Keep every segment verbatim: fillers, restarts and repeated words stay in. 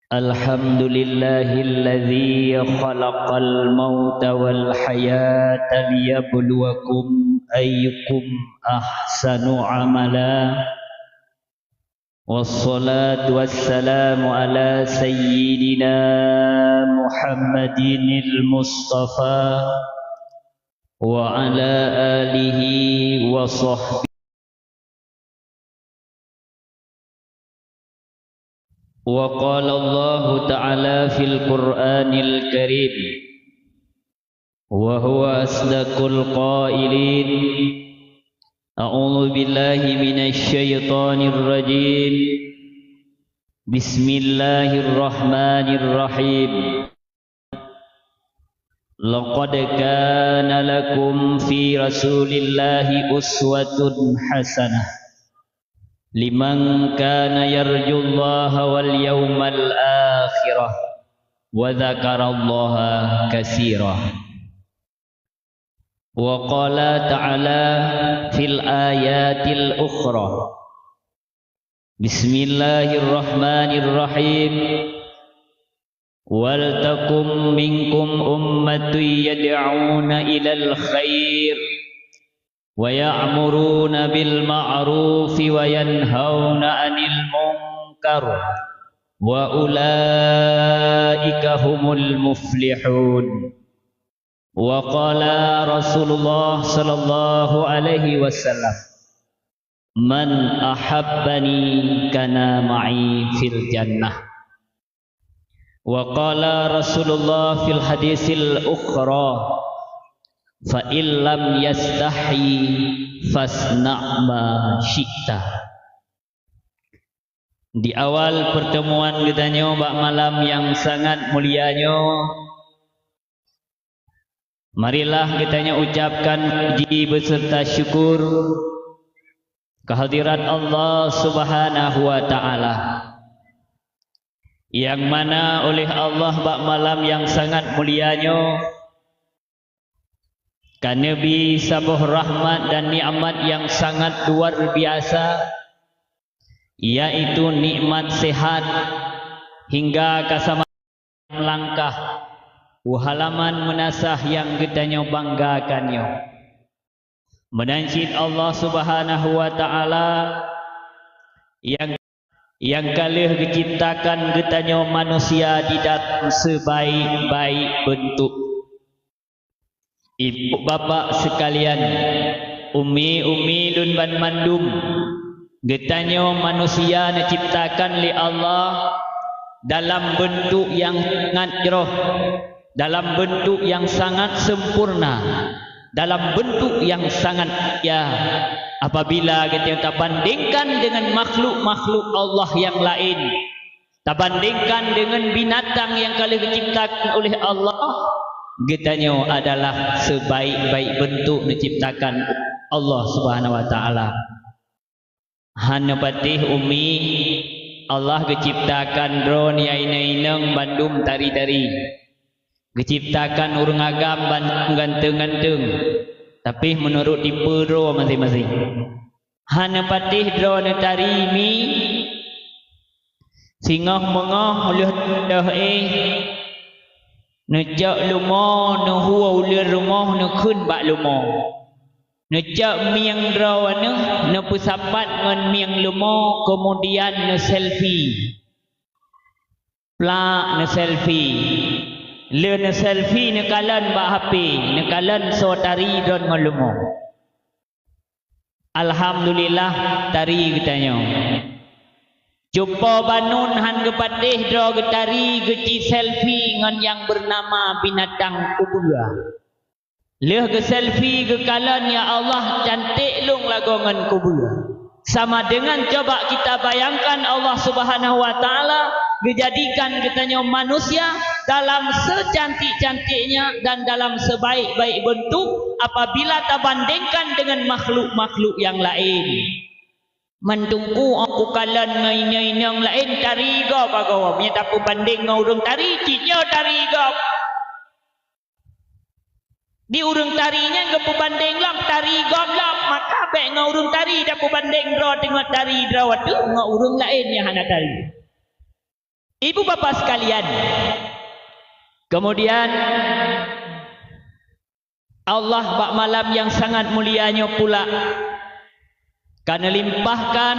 Alhamdulillahilladzi khalaqal mauta wal hayata liyabluwakum ayyukum ahsanu amala. Wassalatu wassalamu ala sayyidina Muhammadinil Mustafa wa ala alihi wa sahbihi. Wa qala Allahu ta'ala fil Qur'anil Karim, wa huwa asdaqul qailin. A'udzu billahi minasy syaithanir rajim. Bismillahirrahmanirrahim. Laqad kana lakum fi Rasulillahi uswatun hasanah, liman kana yarjullaha wal yaumal akhirah, wa dzakarallaha katsira. Wa qala ta'ala fil ayatil ukhra. Bismillahirrahmanirrahim. Wal takum minkum ummatun yad'una ilal khair, wa ya'muruna bil ma'rufi wa yanhauna 'anil munkar, wa ulaika humul muflihun. Wa qala Rasulullah sallallahu alaihi wasallam, "Man ahabbani kana ma'i fil jannah." Wa qala Rasulullah fil hadisil ukhra, "Fa in lam yastahyi fasna' ma syi'ta." Di awal pertemuan geutanyoe bak malam nyang sangat mulia nyoe, marilah geutanyoe ucapkan puji beserta syukur kehadirat Allah Subhanahu wa Ta'ala, nyang mana oleh Allah bak malam nyang sangat mulia nyoe ka neubri saboh rahmat dan nikmat nyang sangat luar biasa, yaitu nikmat sehat, hingga ka sama langkah u halaman meunasah nyang geutanyoe banggakan nyoe. Meunan cit Allah Subhanahu wa Ta'ala nyang, nyang ka lheueh geuciptakan geutanyoe manusia di dalam sebaik-baik beuntuk. Ibu bapak sekalian, umi-umi lôn banmandum, geutanyoe manusia neuciptakan lé Allah dalam beuntuk nyang sangat jroh, dalam beuntuk nyang sangat sempurna, dalam beuntuk nyang sangat mulia. Apabila geutanyoe tabandingkan deungon makhluk-makhluk Allah nyang laén, tabandingkan deungon binatang nyang ka lheueh geuciptakan oleh Allah, geutanyoe adalah sebaik-baik beuntuk neuciptakan Allah Subhanahu wa Ta'ala. Hana patéh umi, Allah geuciptakan droeneuh inong-inong bandum tari-tari. Geuciptakan ureuëng agam bandum ganteueng-ganteueng, tapi meunurot tipe droe maséng-maséng. Hana patéh droeneuh tari mi, singoh meungoh lheueh deuh éh, neucok leumo, neuhue uleuen rumoh, neukheun bak leumo. Neucok mieng droeneuh, neupeusapat ngon mieng leumo, keumudian neuselfie. Plak neuselfie. Lheueh neuselfie neukalon bak H P, neukalon soe tari droeneuh ngon leumo. Alhamdulillah, tari geutanyoe. Cupo banun hán geupatéh droe geutari, geuci selfie ngon nyang beunama binatang kubeue. Lheueh geuselfie geukalon, ya Allah, canték lôn lagoe ngon kubeue. Sama deungon coba kita bayangkan Allah Subhanahu wa Ta'ala geujadikan geutanyoe manusia dalam secantik-cantiknya dan dalam sebaik-baik bentuk apabila tabandingkan deungon makhluk-makhluk nyang laén. Meunteungku ôk kukalon ngon inong-inong laén tari gob agoe, meunyoe tapeubandeng ngon ureuëng tari, cit nyoe tari gob. Di ureuëng tari nyan geupeubandeng lom tari gob lom, maka bék ngon ureuëng tari tapeubandeng droe teungoh tari droe teuh ngon ureuëng laén nyang hana tari. Ibu bapak sekalian, kemudian Allah bak malam nyang sangat mulia nyoe pula ka neulimpahkan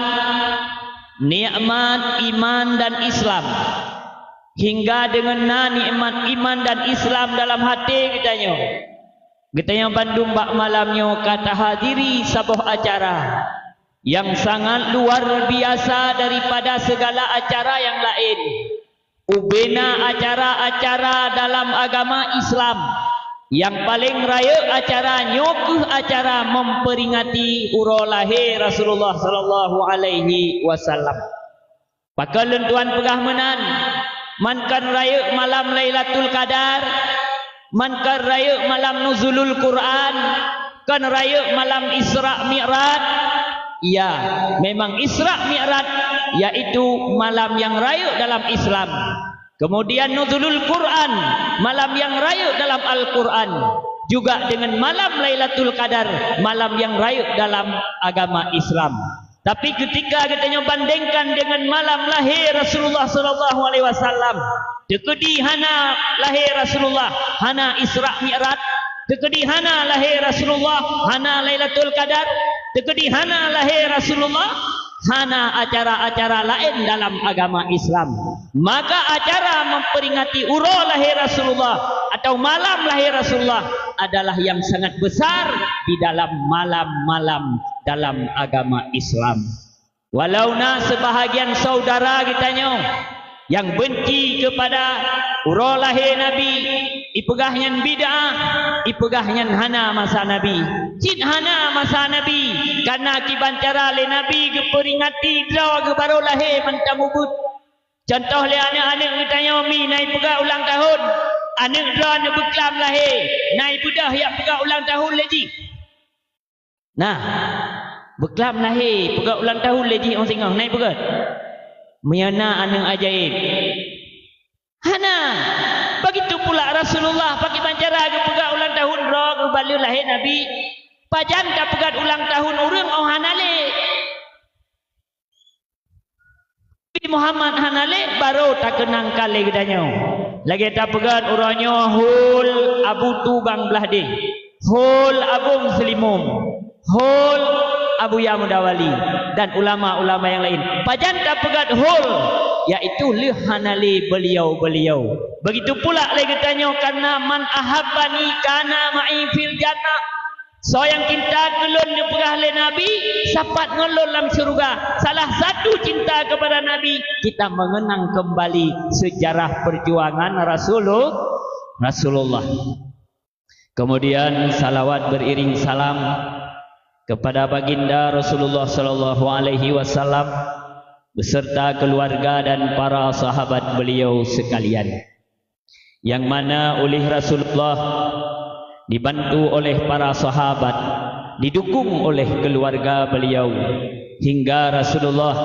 nikmat iman dan Islam, hingga deungon na nikmat iman dan Islam dalam até geutanyoe, geutanyoe bandum bak malam nyoe ka tahadiri saboh acara nyang sangat luar biasa daripada segala acara nyang laén. Ubena acara-acara dalam agama Islam, nyang paleng rayeuk acara nyoe kheueh acara memperingati uroe lahé Rasulullah sallallahu alaihi wasallam. Pakon lôn tuan peugah meunan? Man kon rayeuk malam Lailatul Qadar, man kon rayeuk malam Nuzulul Quran, kon rayeuk malam Isra Mi'raj. Ya, memang Isra Mi'raj yaitu malam nyang rayeuk dalam Islam. Kemudian Nuzulul Quran, malam nyang rayeuk dalam Al-Quran. Juga dengan malam Lailatul Qadar, malam nyang rayeuk dalam agama Islam. Tapi ketika geutanyoe bandingkan dengan malam lahé Rasulullah sallallahu alaihi wasallam, teukeudi hana lahé Rasulullah, hana Isra Mi'raj, teukeudi hana lahé Rasulullah, hana Lailatul Qadar, teukeudi hana lahé Rasulullah, hana acara-acara laén dalam agama Islam. Maka acara memperingati uroe lahé Rasulullah atau malam lahé Rasulullah adalah yang sangat besar di dalam malam-malam dalam agama Islam. Walau na sebahagian saudara geutanyoe nyang benci kepada uroe lahé Nabi, ipeugah nyan bid'ah, ipeugah nyan hana masa Nabi. Cit hana masa Nabi, karena kiban cara lé Nabi geuperingati droe geuh barô lahé mantong ubit. Contoh lé aneuk-aneuk geutanyoe mi na ipeugah ulang tahun, aneuk droe neubeuklam lahé, na ibeudôh jak peugah ulang tahun lé jih. Nah, beuklam lahé, peugah ulang tahun lé jih 'oh singoh, na ipeugah. Meunyoe na aneuk ajaéb. Hana. Begitu pula Rasulullah, pakriban cara geupeugah ulang tahun droe geuh bak lheueh lahé Nabi. Pajan tapeugah ulang tahun ureuëng 'oh hana lé. Nabi Muhammad hana lé, barô takeunang ka lé geutanyoe. Lagée tapeugét uroe nyoe hol Abu Tubang Blahdeh, hol Agong Seulimum, hol Abuya Mudawali, dan ulama-ulama nyang laén. Pajan tapeugét hol, yaitu lheueh hana lé beuliau-beuliau. Begitu pula lé geutanyoe, karena man ahabbani kana ma'i fil jannah. Soe nyang cinta keu lôn neupeugah lé Nabi, sapat ngon lôn lam syeuruga. Salah satu cinta kepada Nabi, kita mengenang kembali sejarah perjuangan Rasulu-, Rasulullah. Kemudian salawat beriring salam kepada Baginda Rasulullah sallallahu alaihi wasallam beserta keluarga dan para sahabat beliau sekalian. Yang mana oleh Rasulullah dibantu oleh para sahabat, didukung oleh keluarga beliau, hingga Rasulullah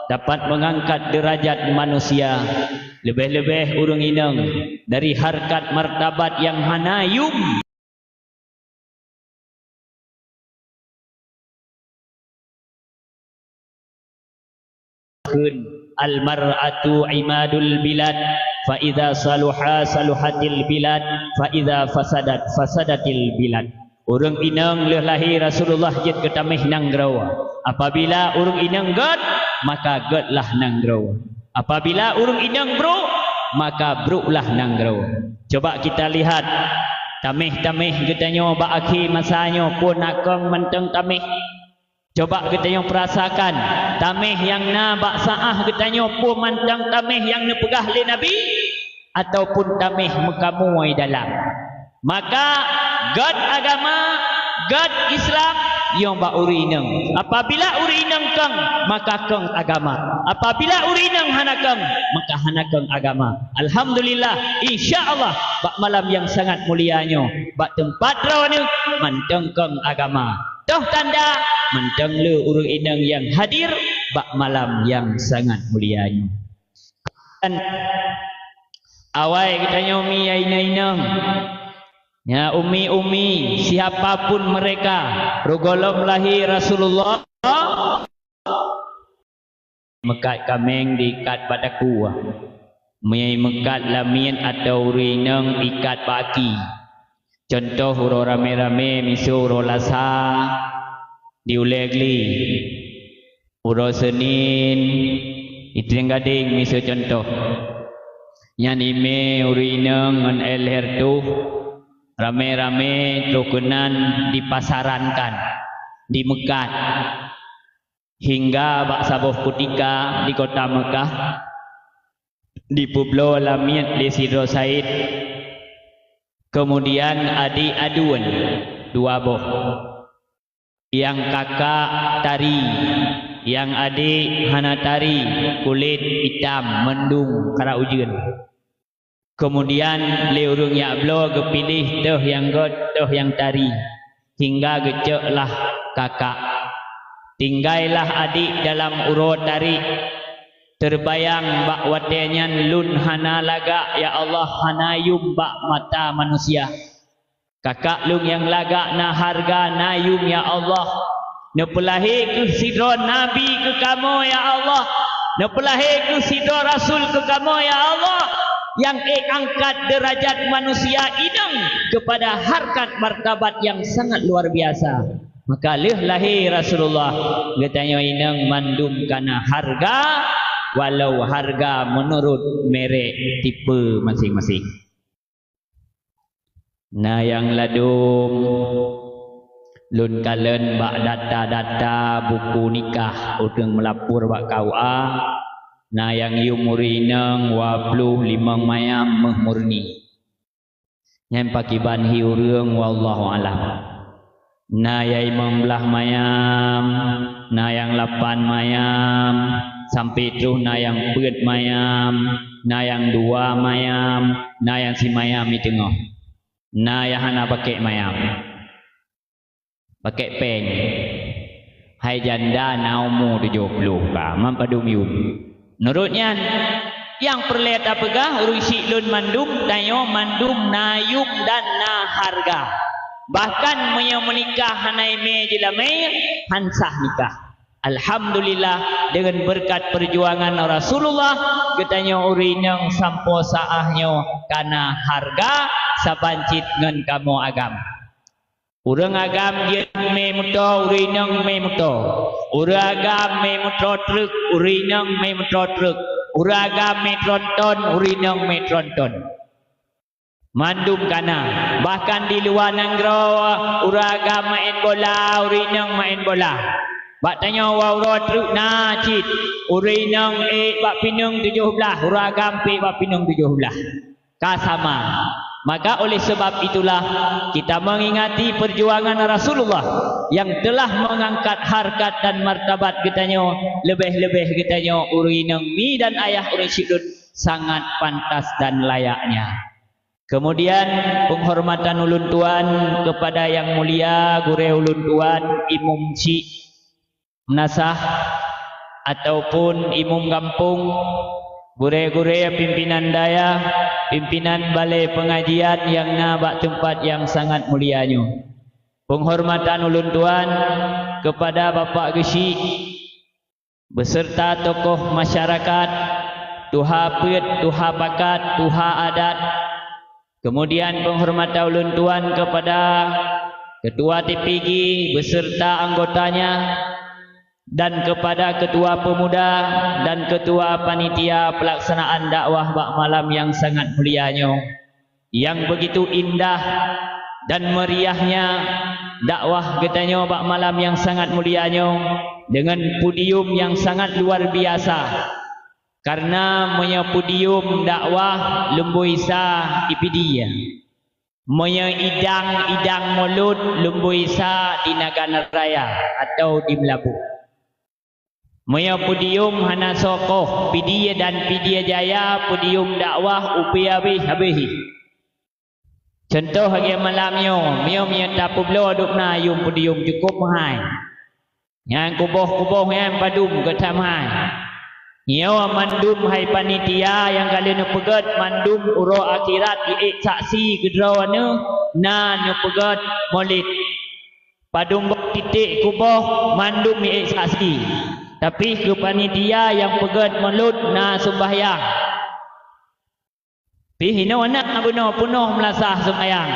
dapat mengangkat derajat manusia, leubeh-leubeh ureuëng inong, dari harkat martabat nyang hana yum. Kheun, "Al-mar'atu imadul bilad, fa idza saluha saluhatil bilad, fa idza fasadat fasadatil bilad." Ureuëng inong lheueh lahé Rasulullah jeuet keu taméh nanggroe. Apabila ureuëng inong gét, maka gétlah nanggroe. Apabila ureuëng inong brok, maka broklah nanggroe. Coba kita lihat, taméh-taméh geutanyoe bak akhé masa nyoe peue na kong mantong taméh. Coba geutanyoe peurasakan, taméh nyang na bak saáh geutanyoe peue mantong taméh nyang neupeugah lé Nabi, ataupun taméh meukamoe dalam. Maka, gét agama, gét Islam, nyoe bak ureuëng inong. Apabila ureuëng inong kong, maka kong agama. Apabila ureuëng inong hana kong, maka hana kong agama. Alhamdulillah, insya Allah, bak malam nyang sangat mulia nyoe, bak teumpat droeneuh mantong kong agama. Toh tanda, mantong le ureuëng inong nyang hadir bak malam nyang sangat mulia nyoe. Dan awai geutanyoe mi ya inong-inong, ya umi-umi, siapapun mereka, rot gohlom lahé Rasulullah, meukat kaméng diikat bak takue. Meunyoe meukat lamiet atau ureuëng inong ikat bak aki. Cuntoh uroe ramé-ramé miseue uroe Lasa di Ulée Gli. Uroe Senin di Trienggadeng miseue cuntoh. Nyan imé ureuëng inong ngon L H R tuh ramé-ramé troh keunan dipasarankan, dimeukat. Hingga bak saboh kutika di kota Meukah, dipeubloe lamiet lé sidroe said, keumudian adik aduen dua boh. Nyang kakak tari, nyang adik hana tari, kulét itam, mandum karak ujeuen. Keumudian lé ureuëng jak bloe geupiléh teuh nyang gét, teuh nyang tari, hingga geucok lah kakak. Tinggailah adik dalam uroe tarék. Teubayang bak watée nyan lôn hana lagak, ya Allah, hana yum bak mata manusia. Kakak lôn nyang lagak na hareuga, na yum, ya Allah. Neupeulahé kheueh sidroe nabi keu kamoe, ya Allah. Neupeulahé kheueh sidroe rasul keu kamoe, ya Allah. Nyang ék angkat deurajat manusia inong keupada harkat martabat nyang sangat luar biasa. Maka lheueh lahé Rasulullah, geutanyoe inong mandum kana hareuga, walau hareuga meunurot merek tipe maséng-maséng. Na nyang ladôm lôn kalon bak data-data buku nikah ureuëng meulapor bak K U A, na nyang yum ureuëng inong dua ploh limong mayam méuh murni. Nyan pakriban hi ureuëng, wallahu alam. Na nyang limong blaih mayam, na nyang lapan mayam, sampai troh na nyang peuet mayam, na nyang dua mayam, na nyang simayam di teungoh. Na nyang hana pakék mayam. Pakék péng. Hai janda na umu tujoh ploh ka, man padum yum. Meunurot nyan, nyang peureulée tapeugah ureuëng syiek lôn mandum, tanyoe mandum na yum dan na hareuga. Bahkan meunyoe meunikah hana imé jilamé, han sah nikah. Alhamdulillah, deungon beureukat peujuangan Rasulullah, geutanyoe ureuëng inong sampoe saát nyoe kana hareuga saban cit ngon kamoe agam. Ureuëng agam jeuet mé moto, ureuëng inong mé moto. Ureuëng agam mé moto treuk, ureuëng inong mé moto treuk. Ureuëng agam mé tronton, ureuëng inong mé tronton. Mandum kana, bahkan di luwa nanggroe, ureuëng agam maén bola, ureuëng inong maén bola. Bak tanyoe uroe treuk na cit, ureuëng inong ék bak pineung tujoh blaih, ureuëng agam ék bak pineung tujoh blaih. Ka sama. Maka oleh sebab itulah kita mengingati perjuangan Rasulullah yang telah mengangkat harkat dan martabat geutanyoe, leubeh-leubeh geutanyoe ureuëng inong mi dan ayah ureuëng syiek lôn sangat pantas dan layaknya. Kemudian penghormatan ulôn tuan kepada yang mulia gurée ulôn tuan Imum Syiek Meunasah ataupun imum gampông, gurée-gurée pimpinan dayah, pimpinan balée peungajian nyang na bak teumpat nyang sangat mulia nyoe. Peunghormatan ulôn tuan keupada Bapak Geuchik, beserta tokoh masyarakat, tuha peuet, tuha pakat, tuha adat, kemudian peunghormatan ulôn tuan keupada Ketua T P G beserta anggotanya, dan keupada Ketua Peumuda dan Ketua Panitia Peulaksanaan Dakwah bak malam nyang sangat mulia nyoe. Nyang beugitu indah dan meuriahnya dakwah geutanyoe bak malam nyang sangat mulia nyoe deungon podium nyang sangat luar biasa. Kareuna meunyoe podium dakwah lumbôi sa ipidia, meunyoe idang-idang mulod lumbôi sa di Nagan Raya atawa di Meulaboh. Meunyoe podium hana soe koh, Pidie dan Pidie Jaya, podium dakwah ubé habéh-habéh. Cuntoh lagée malam nyoe, meunyoe, meunyoe tapeubloe dubna yuem podium cukôp meuhai. Nyang kuboh-kuboh nyan padum geutam hai. Nyoe mandum hai panitia nyang ka lheueh neupeugét mandum uroe akhirat jiék saksi keudroe neuh na neupeugét mulod. Padum boh titék kuboh mandum jiék saksi. Tapi keu panitia nyang peugét mulod na seumbahyang. Pih inoe na bunoe peunoh meulasah seumayang.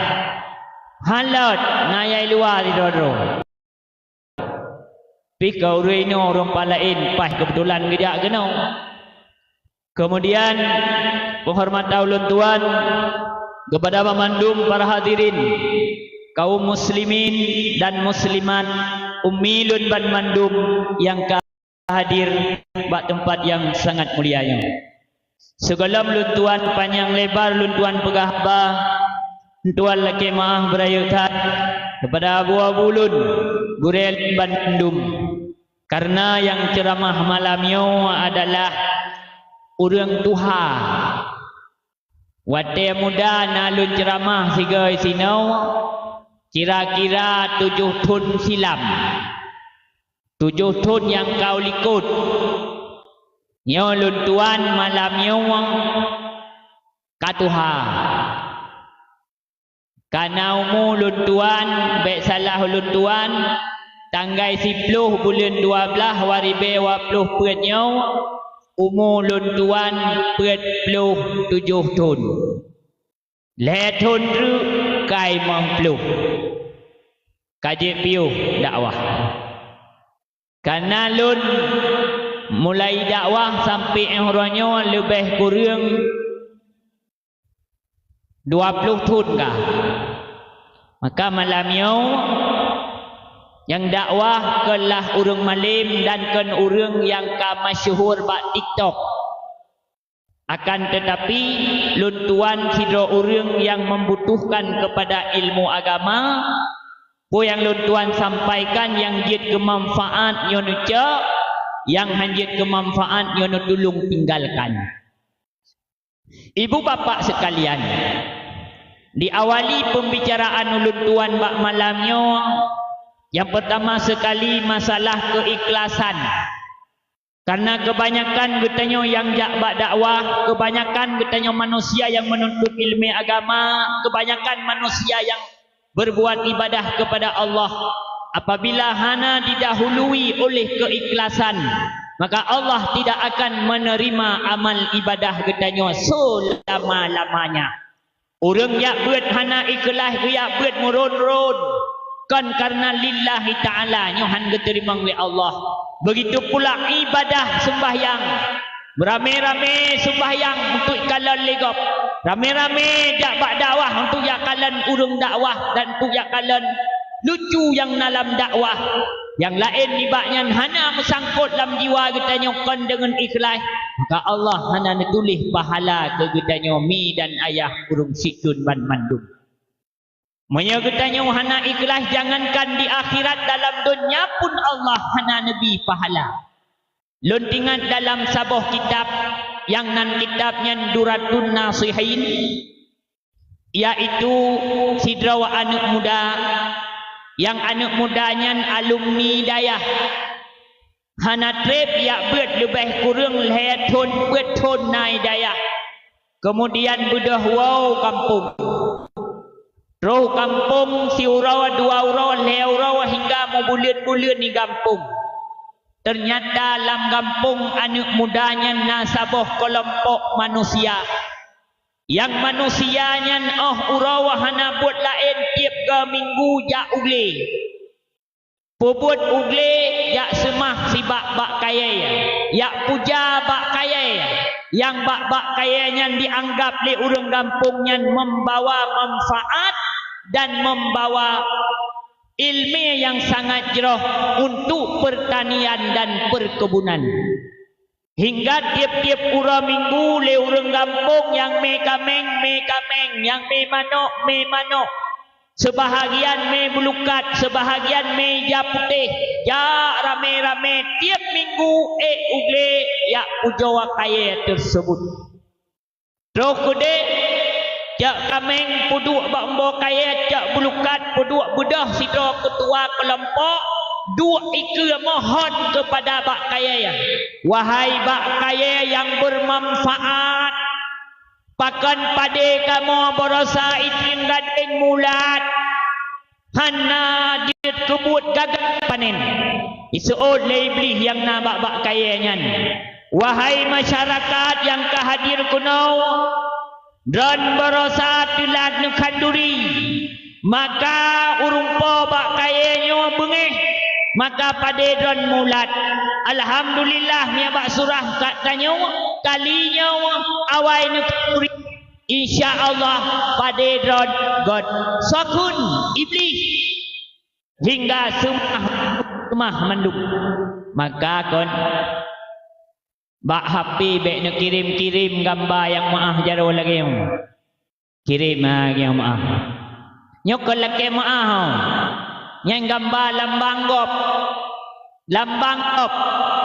Hán lôt na nyang luwa sidroe-droe. Pih keu ureuëng inoe ureuëng palaén paih keubeutulan geujak keunoe. Keumudian, peunghormatan ulôn tuan keupada banmandum para hadirin, kaum muslimin dan muslimat, ummi lôn banmandum nyang ka hadir bak teumpat nyang sangat mulia nyoe. Sigohlom lôn tuan panyang lebar lôn tuan peugah haba, lôn tuan lakée meuáh beurayeuk that keupada abu-abu lôn, gurée lôn banmandum. Kareuna nyang ceuramah malam nyoe adalah ureuëng tuha. Watée muda na lôn ceuramah sigoe sinoe, kira-kira tujoh thon silam. Tujoh thon nyang ka u likot. Nyoe lôn tuan malam nyoe ka tuha. Kana umu lôn tuan, bék salah ulôn tuan, tanggai siploh buleuen dua blaih dua ribée dua ploh peuet nyoe, umu lôn tuan peuet ploh tujoh thon. Lhée thon treuk kai limong ploh. Ka jeuet piôh dakwah. Kareuna lôn mulai dakwah sampoe 'oh uroe nyoe leubeh kureueng dua ploh thon ka. Maka malam nyoe nyang dakwah kon lah ureuëng malém dan kon ureuëng nyang ka masyhur bak TikTok. Akan teutapi, lôn tuan sidroe ureuëng nyang membutuhkan keupada ilmu agama, peue nyang lôn tuan sampaikan nyang jeuet keu manfaat nyoe neucok, nyang hán jeuet keu manfaat nyoe neutulông tinggalkan. Ibu bapak sekalian, diawali pembicaraan ulôn tuan bak malam nyoe, nyang pertama sekali masalah keikhlasan. Karena kebanyakan geutanyoe nyang jak bak dakwah, kebanyakan geutanyoe manusia nyang menuntut ilmu agama, kebanyakan manusia nyang berbuat ibadah kepada Allah, apabila hana didahului oleh keikhlasan, maka Allah tidak akan menerima amal ibadah geutanyoe selama-lamanya. Ureuëng jak beuet hana ikhlaih geujak beuet meuron-ron, kon kareuna lillahi ta'ala, nyoe hán geuteurimong lé Allah. Begitu pula ibadah seumbahyang, ramé-ramé seumbahyang untuk ikalon lé gob, ramé-ramé jak bak dakwah untuk jak kalon ureuëng dakwah dan untuk jak kalon lucu nyang na lam dakwah. Nyang laén nibak nyan hana meusangkot lam jiwa geutanyoe kon deungon ikhlaih, maka Allah hana neutuléh pahala keu geutanyoe mi dan ayah ureuëng sikheun banmandum. Meunyoe geutanyoe hana ikhlaih, jangankan di akhirat, dalam donya pun Allah hana neubi pahala. Lôn teuingat dalam saboh kitab, nyang nan kitab nyan Duratun Nasihin, yaitu sidroe aneuëk muda, nyang aneuëk muda nyan alumni dayah, hana treb jak beuet leubeh kureueng lhée thon peuet thon na i dayah, keumudian beudôh woe u gampông. Troh gampông siuroe, dua uroe, lhée uroe hingga meubuleuen-buleuen i gampông. Teunyata lam gampông aneuëk muda nyan na saboh keulompok manusia. Nyang manusia nyan óh uroe hana buet laén, tieb goe minggu jak u glé. Peubuet u glé jak seumah sibak bak kayée, jak puja bak kayée. Nyang bak-bak kayée nyan jianggab lé ureuëng gampông nyan membawa manfaat dan membawa ilmu nyang sangat jroh untuk peurtanian dan peurkeubunan. Hingga tieb-tieb uroe minggu lé ureuëng gampông nyang mé kaméng, mé kaméng, nyang mé manok, mé manok, seubahagian mé beulukat, seubahagian mé ija putéh, jak ramé-ramé tieb minggu ék u glé jak pujoe kayée teuseubut. Troh keudeh, cok kaméng peuduek bak umbok kayée, cok beulukat peuduek, beudôh sidroe keutua keulompok, duek ikeue mohon keupada bak kayée, "Wahai bak kayée nyang beumanfaat, pakon padé kamoe baroesa iténg gadéng mulat, hana jeuet keubuet gaga panen." Iseuôt lé Iblih nyang na bak-bak kayée nyan, "Wahai masyarakat nyang ka hadir keunoe, Droen baroesa teulat neukhanduri, maka ureuëng po bak kayée nyoe beungéh, maka padé droen mulat. Alhamdulillah, miet bak surah ka tanyoe, kali nyoe awai neukhanduri. Insya Allah, padé droen göt. Soe kheun? Iblih. Hingga seumah, seumah mandum. Maka kon, bak H P bék neukirém-kirém gamba nyang meuáh jaroe lagée nyoe. Kirém lagée nyang meuáh. Nyoe kon lakée meuáh, ho. Nyang gamba lambang gob. Lambang gob.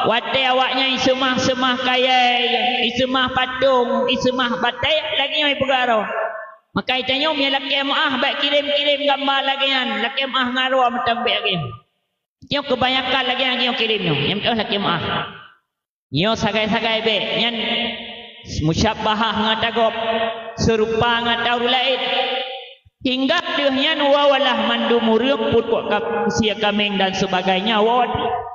Watée awaknyan iseumah-seumah kayée, iseumah patong, iseumah batée, lagée nyoe ipeugah droe. Maka geutanyoe meunyoe lakée meuáh, bék kirém-kirém gamba lagée nyan, lakée meuáh ngon droe mantong bék lagée nyan. Nyoe keubanyakan lagée nyang nyoe kirém nyoe, nyang meuáh lakée meuáh. Nyoe sagai-sagai bék, nyan musyabbahah ngon ata gob, seurupa ngon ata ureuëng laén. Hingga deuh nyan wawalah mandum ureuëng peuet kok ka-, sie kaméng dan sebagainya, wawalah.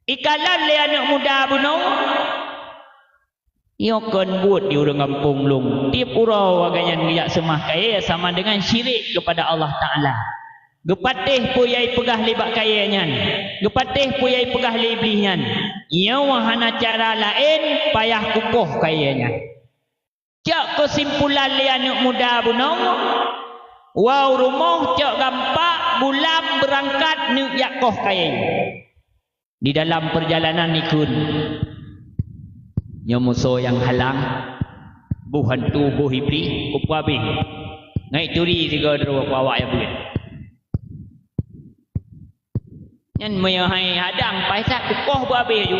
Ikalon lé aneuëk muda bunoe. Nyoe kon buet di ureuëng gampông lôn. Tieb uroe awaknyan geujak seumah kayée sama deungon syirik keupada Allah Taala. Geupatéh peue nyang ipeugah lé bak kayée nyan. Geupatéh peue nyang ipeugah lé Iblih nyan. Nyoe hana cara laén payah kukoh kayée nyan. Cok keusimpulan lé aneuëk muda bunoe, woe u rumoh cok gampak bulam beurangkat neuk jak koh kayée. Di dalam peurjalanan ikheun, nyoe musoh nyang halang, boh hantu, boh Iblih, kupeue abéh. Ngai turi sigoe droe ku awak nyang buet. Nyan meunyoe hai hadang, paih that kukoh beuabéh ju.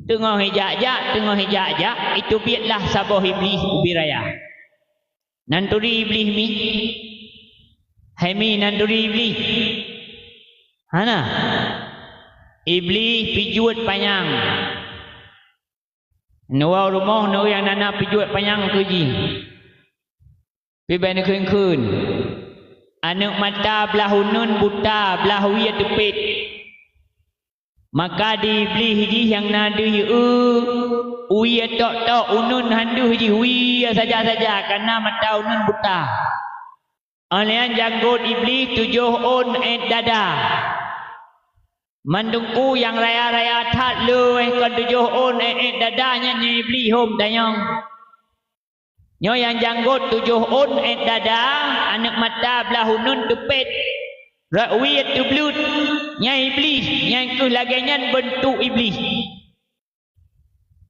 Teungoh ijak-jak, teungoh ijak-jak, iteubiet lah saboh Iblih ubit raya. Nan turi Iblih mi? Hai mi nan turi Iblih? Hana. Iblih pijuet panyang. Neuwoe u rumoh neu nyang na pijuet panyang keu jih. Pih bék neukheun-kheun. Aneuëk mata blaih uneuen buta, blaih wie teupet. Maka di Iblih jih nyang na deuh, eu, wie tok-tok, uneuen han deuh jih, wie saja-saja, kareuna mata uneuen buta. Óh lheueh nyan janggot Iblih tujoh ôn ék dada. Mandum ku nyang raya-raya that lheueh kon tujoh ôn ék-ék dada nyan nyoe Iblih hom tanyong. Nyoe nyang janggot tujoh ôn ék dada, aneuëk mata blaih uneuen teupet, rot wie teubleuet, nyan Iblih, nyan kheueh lagée nyan beuntuk Iblih.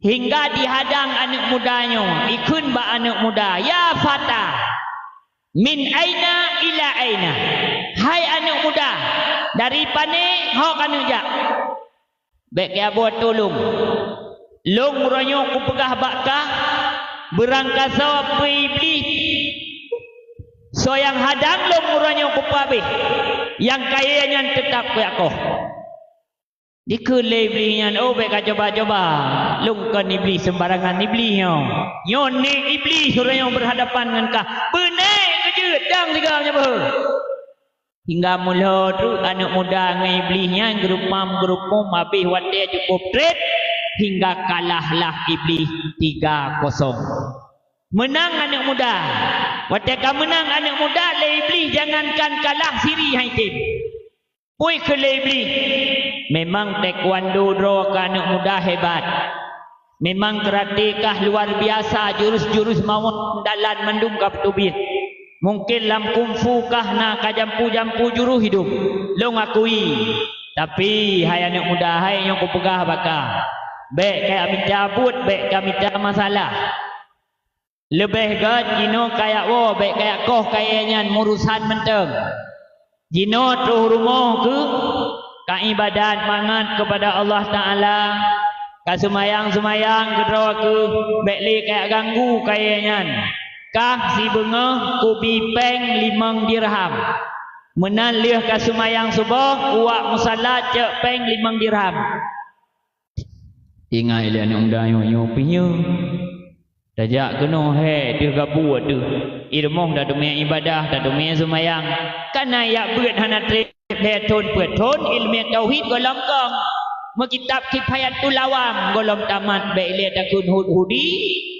Hingga dihadang aneuëk muda nyoe, ikheun bak aneuëk muda, "Ya fata, min aina ila aina?" Hai aneuëk muda, dari pané ho ka neujak? Bék keuhai boh tulông. Lôn uroe nyoe kupeugah bak kah, beurangkasoe peue Iblih. Soe nyang hadang lôn uroe nyoe kupeue abéh, nyang kayée nyan teutab kujak koh. Dikheun lé Iblih nyan, "Oh, bék kacoba-coba. Lôn kon Iblih seumbarangan Iblih nyoe. Nyoe nek Iblih uroe nyoe beurhadapan ngon kah. Beuneuek keujeuet dang sigoe nyoe beuh." Hingga meulhô treuk aneuëk muda ngon Iblih nyan geureupam-geureupom abéh watée cukup treb, hingga kalah lah Iblih tiga kosong. Meunang aneuëk muda. Watée ka meunang aneuëk muda lé Iblih, jangankan kalah, siri han item. Peue kheun lé Iblih, "Memang taekwondo droe kah aneuëk muda hebat. Memang karate kah luar biasa, jurus-jurus mawöt dalam mandum ka peuteubiet. Mungken lam kungfu kah na ka jampu-jampu jurus hidup. Lôn akui. Tapi, hai aneuëk muda, hai nyang kupeugah bak kah, bék kajak mita buet, bék kajak mita masalah. Leubeh gét jinoe kajak woe, bék kajak koh kayée nyan, meurusan mantong. Jinoe troh rumoh kheueh, kaibadat mangat keupada Allah Taala, kaseumayang-seumayang keudroe kheueh, bék lé kajak ganggu kayée nyan. Kah sibeungoh kubi péng limong dirham. Meunan lheueh kaseumayang suboh, kuwak musala cok péng limong dirham." Ingat ilée aneuëk muda nyoe, nyoe pih nyoe. Tajak keunoe hék deuh gabu ateueh. I rumoh tateumé ibadah, tateumé seumayang. Kana jak beuet hana treb lhée thon peuet thon ileumé tauhid goh lom kong. Meukitab Kifayatul Awam gohlom tamat, bék lé takheun Hud-, Hudi,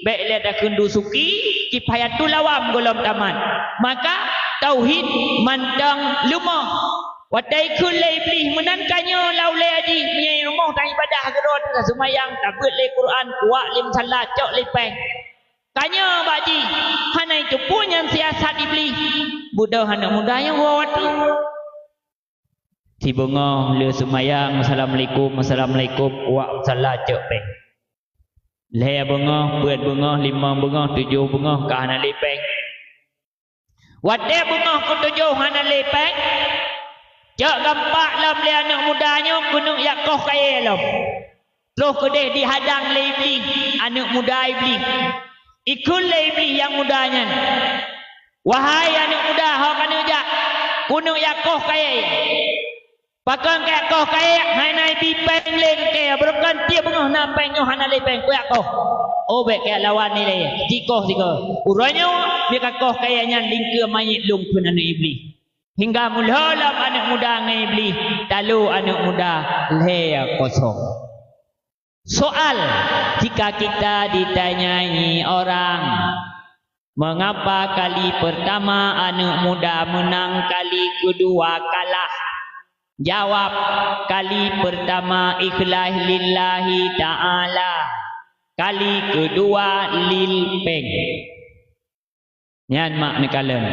bék lé takheun Dusuki, Kifayatul Awam gohlom tamat. Maka tauhid mantong leumoh. Watée ikheun lé Iblih, "Meunan ka nyoe lau lé aji, meunyoe rumoh taibadah keudroe, taseumayang, tabeuet lé Quran, kuwak lé musala, cok lé péng." Ka nyoe bak jih, hana jiteupeue nyan siasat Iblih. Beudôh aneuëk muda nyoe woe watée. Sibeungoh lheueh seumayang, "Assalamualaikum, assalamualaikum," kuwak musala, cok péng. Lhée beungoh, peuet beungoh, limong beungoh, tujoh beungoh, ka hana lé péng. Watée beungoh keutujoh hana lé péng, cok gampak lom lé aneuëk muda nyoe keuneuk jak koh kayée lom. Troh keudeh dihadang lé Iblih, aneuëk muda Iblih. Ikheun lé Iblih nyang muda nyan, "Wahai aneuëk muda, ho ka neujak, keuneuk jak koh kayée." "Pakon kajak koh kayée, hana ibi péng lé keu kayée, beureukan tieb beungoh na péng, nyoe hana lé péng, kujak koh." "Oh, bék kajak lawan ilée, jikoh sikoe. Uroe nyoe, meunyoe kakoh kayée nyan, lingkeue manyét lôn," kheun aneuëk Iblih. Hingga mulhoe lom aneuëk muda ngon Iblih, talo aneuëk muda lhée kosong. Soal, jika kita ditanyai orang, "Mengapa kali pertama aneuëk muda menang, kali kedua kalah?" Jawab, "Kali pertama ikhlas lillahi ta'ala, kali kedua lil péng." Nyan mak neukalon.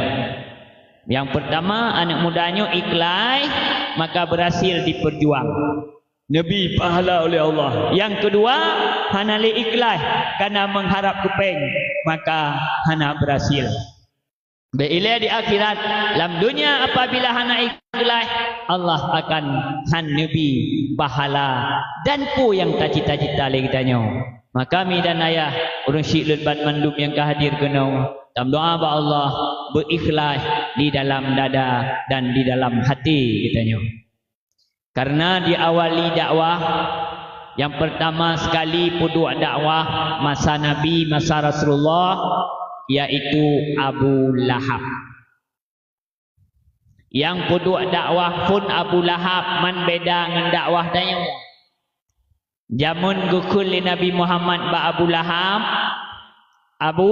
Nyang peurtama, aneuëk muda nyoe ikhlas, maka beurhasil dipeurjuang. Neubri pahala uleh Allah. Nyang keudua, hana lé ikhlas, kana meuharab keu péng, maka hana beurhasil. Bék ilée di akhirat, lam donya apabila hana ikhlas, Allah akan han neubri pahala dan peue nyang tacita-cita lé geutanyoe. Maka mi dan ayah, ureuëng syiek lôn banmandum nyang ka hadir keunoe, tameudoá bak Allah beuikhlas di dalam dada dan di dalam hati geutanyoe. Karena diawali dakwah, nyang peurtama sekali peuduek dakwah masa Nabi, masa Rasulullah, yaitu Abu Lahab. Nyang peuduek dakwah phon Abu Lahab, man beda ngon dakwah tanyoe. Jameun geukheun lé Nabi Muhammad bak Abu Lahab, "Abu,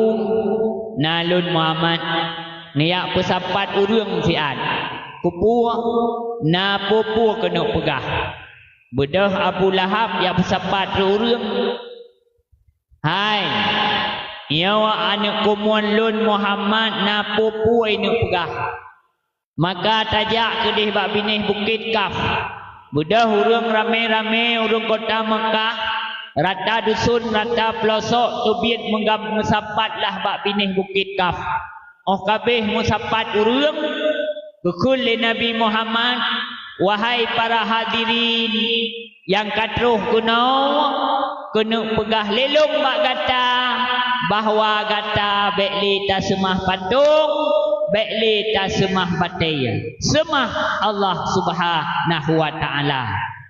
na lôn Muhammad neujak peusapat ureuëng siat. Keupeue? Na peue-peue keuneuk peugah." Beudôh Abu Lahab jak peusapat ureuëng, "Hai, nyoe aneuëk keumuen lôn Muhammad na peue-peue ineuk peugah. Maka tajak keudeh bak binéh Bukét Kaf." Beudôh ureuëng ramé-ramé, ureuëng kota Meukah, rata dusun, rata peulosok teubiet meugab meusapat lah bak binéh Bukét Kaf. Óh ka abéh meusapat ureuëng, geukheun lé Nabi Muhammad, "Wahai para hadirin, nyang ka troh keunoe, keuneuk peugah lé lôn bak gata bahwa gata bék lé taseumah patong, bék lé taseumah batée. Seumah Allah Subhanahu wa Ta'ala."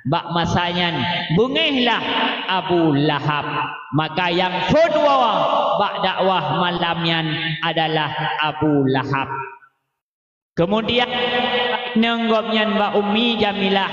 Bak masa nyan, beungéh lah Abu Lahab. Maka nyang phon woe bak dakwah malam nyan adalah Abu Lahab. Keumudian, inong gobnyan bak Ummi Jamilah,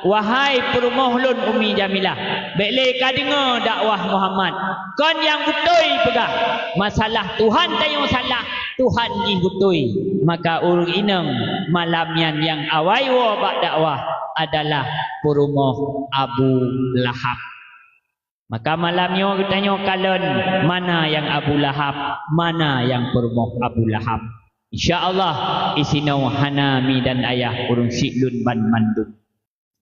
"Wahai peurumoh lôn Ummi Jamilah, bék lé kadeungoe dakwah Muhammad. Kon nyang beutôi peugah, masalah Tuhan tanyoe salah, Tuhan jih beutôi." Maka ureuëng inong malam nyan nyang awai woe bak dakwah adalah peurumoh Abu Lahab. Maka malam nyoe geutanyoe kalon mana nyang Abu Lahab, mana nyang peurumoh Abu Lahab. Insya Allah, isinoe hana mi dan ayah ureuëng syiek lôn banmandum.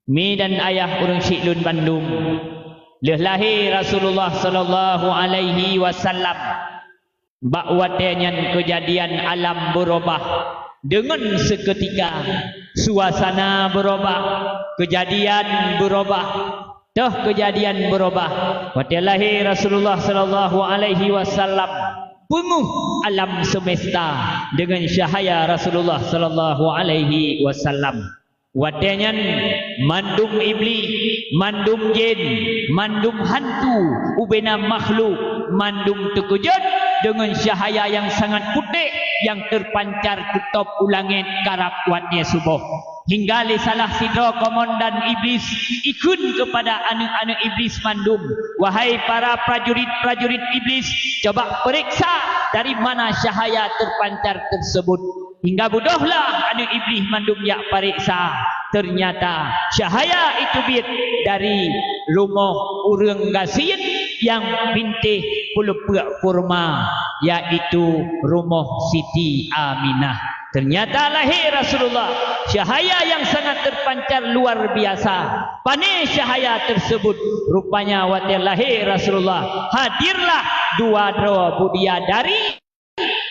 Mi dan ayah ureuëng syiek lôn bandum, lheueh lahé Rasulullah sallallahu alaihi wasallam, bak watée nyan keujadian alam beurubah deungon seukeutika, suasana beurubah, keujadian beurubah, toh keujadian beurubah. Watée lahé Rasulullah sallallahu alaihi wasallam, peungeuh alam seumesta deungon cahya Rasulullah sallallahu alaihi wasallam. Watée nyan, mandum iblih, mandum jén, mandum hantu, ubena makhluk, mandum teukeujot deungon cahya nyang sangat putéh nyang teupancar teutôb u langét karab watée suboh. Hingga lé salah sidroe komandan Iblis ikheun keupada aneuëk-aneuëk Iblis mandum, "Wahai para prajurit-prajurit Iblis, coba peuriksa dari mana cahaya terpancar tersebut." Hingga beudôhlah aneuëk Iblis mandum jak pareksa. Ternyata cahaya itu biet dari rumoh ureuëng gasien nyang bintéh peuleupeuk kurma, yaitu rumoh Siti Aminah. Ternyata lahé Rasulullah, cahaya nyang sangat terpancar luar biasa. Pané cahaya tersebut? Rupanya watée lahé Rasulullah, hadirlah dua droe bidadari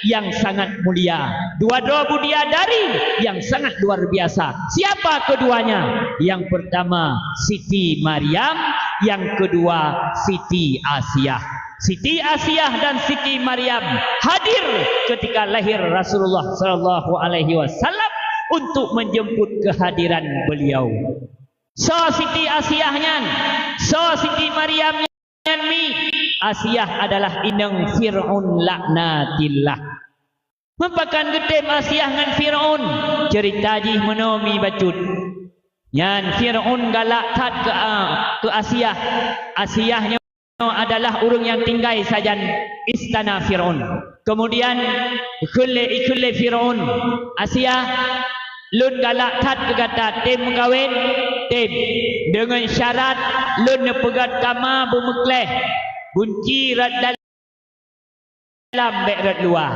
nyang sangat mulia, dua droe bidadari nyang sangat luar biasa. Siapa keduanya? Yang pertama Siti Maryam, yang kedua Siti Asiah. Siti Asiah dan Siti Maryam hadir ketika lahir Rasulullah sallallahu alaihi wasallam untuk menjemput kehadiran beliau. Soe Siti Asiah nyan? Soe Siti Maryam nyan mi? Asiah adalah inong Fir'aun laknatillah. Meupakan geutém Asiah ngon Fir'aun? Ceurita jih meunoe mi bacut. Nyan Fir'aun galak that keu, a, keu Asiah. Asiah nyoe adalah ureuëng nyang tinggai sajan istana Fir'aun. Kemudian ikheun lé, ikheun lé Fir'aun, "Asiah, lôn galak that keu gata, tém meukawen?" "Tém, deungon syarat lôn neupeugét kama beumeukleh, gunci rot dalam, bék rot luwa."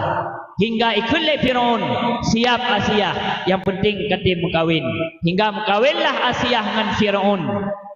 Hingga ikheun lé Fir'aun, "Siap Asiah, nyang penting ka tém meukawen." Hingga meukawenlah Asiah ngon Fir'aun.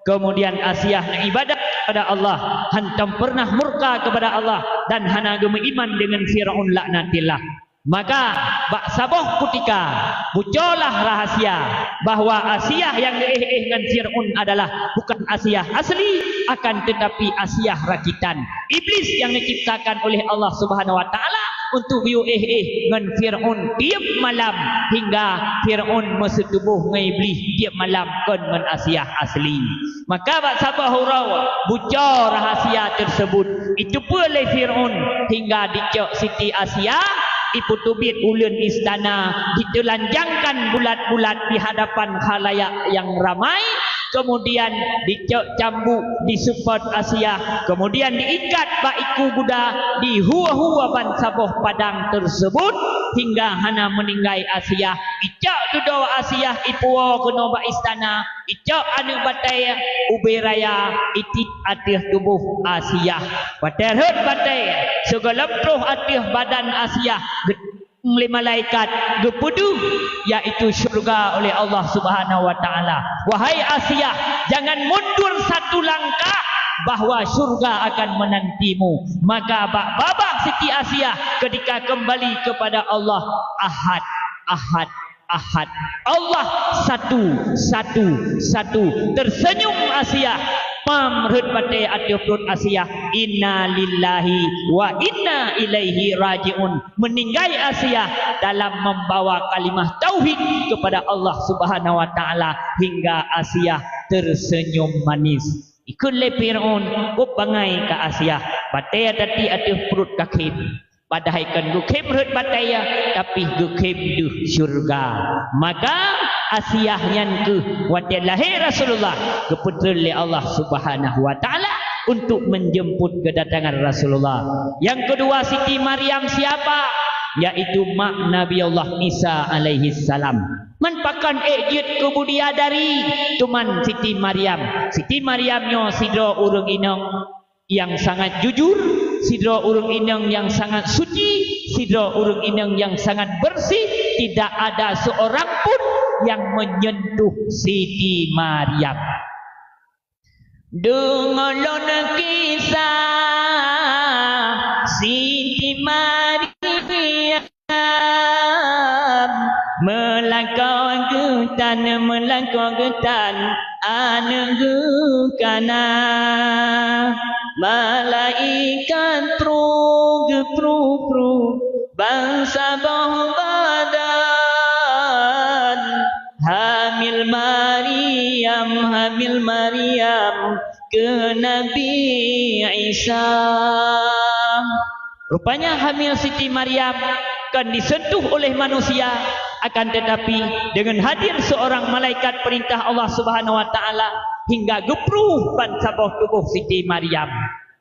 Kemudian Asiah neuibadat kepada Allah, hantom pernah murka kepada Allah dan hana geumeuiman deungon Fir'aun laknatillah. Maka bak saboh kutika bucolah rahasia bahwa Asiah nyang geuéh-éh ngon Fir'aun adalah bukan Asiah asli, akan tetapi Asiah rakitan. Iblis nyang diciptakan oleh Allah Subhanahu wa Taala untuk geuyue éh-éh ngon Fir'aun tiep malam, hingga Fir'aun meuseutuboh ngon Iblis tiep malam kon ngon Asiah asli. Maka bak saboh uroe buco rahasia tersebut, iteupeue lé Fir'aun hingga dicok Siti Asiah, ipeuteubiet uleuen istana, diteulanjangkan bulat-bulat di hadapan khalayak nyang ramai, kemudian dicok cambuk, diseupôt Asiah, kemudian diikat bak iku guda, dihue-hue ban saboh padang tersebut hingga hana meuninggai Asiah. Icok dudoe Asiah ipuwoe keunoe bak istana, icok aneuëk batée ubé raya, itiek ateueh tuboh Asiah. Watée rhot batée, sigohlom troh ateueh badan Asiah, geutueng lé malaikat, geupeudeuh, yaitu syurga oleh Allah Subhanahu wa Taala. "Wahai Asiah, jangan mundur satu langkah, bahwa syurga akan menantimu." Maka bak babah Siti Asiah ketika kembali kepada Allah, ahad, ahad, ahad. Allah satu, satu, satu. Tersenyum Asiah. Pam rhot batée ateueh pruet Asiah. Inna lillahi wa inna ilaihi raji'un. Meuninggai Asiah dalam membawa kalimah tauhid kepada Allah Subhanahu wa Taala hingga Asiah tersenyum manis. Ikheun lé Fir'aun, "Kok bangai ka Asiah, batée tatiek ateueh pruet ka khém." Padahai kon geukhém rhot batée, tapi geukhém deuh syurga. Maka Asiah nyan kheueh watée lahé Rasulullah geupeutreun lé Allah Subhanahu wa Taala untuk menjemput kedatangan Rasulullah. Yang kedua Siti Maryam siapa? Yaitu mak Nabi Allah Isa alaihi salam. Man pakon ék jeuet keu bidadari, teuma Siti Maryam. Siti Maryam nyoe sidroe ureuëng inong nyang sangat jujur, sidroe ureuëng inong nyang sangat suci, sidroe ureuëng inong nyang sangat bersih, tidak ada seorang pun yang menyentuh Siti Maryam. Deungoe lôn kisah Siti Maryam. Meulakau geutan, meulakau geutan, aneuëk geuh ka na. Malaikat pru geupru-pru, bansaboh badan. Hamil Maryam, hamil Maryam, keu Nabi Isa. Rupanya hamil Siti Maryam kon disentuh oleh manusia, Akan tetapi, dengan hadir seorang malaikat perintah Allah Subhanahu wa Taala hingga geupruh ban saboh tuboh Siti Maryam.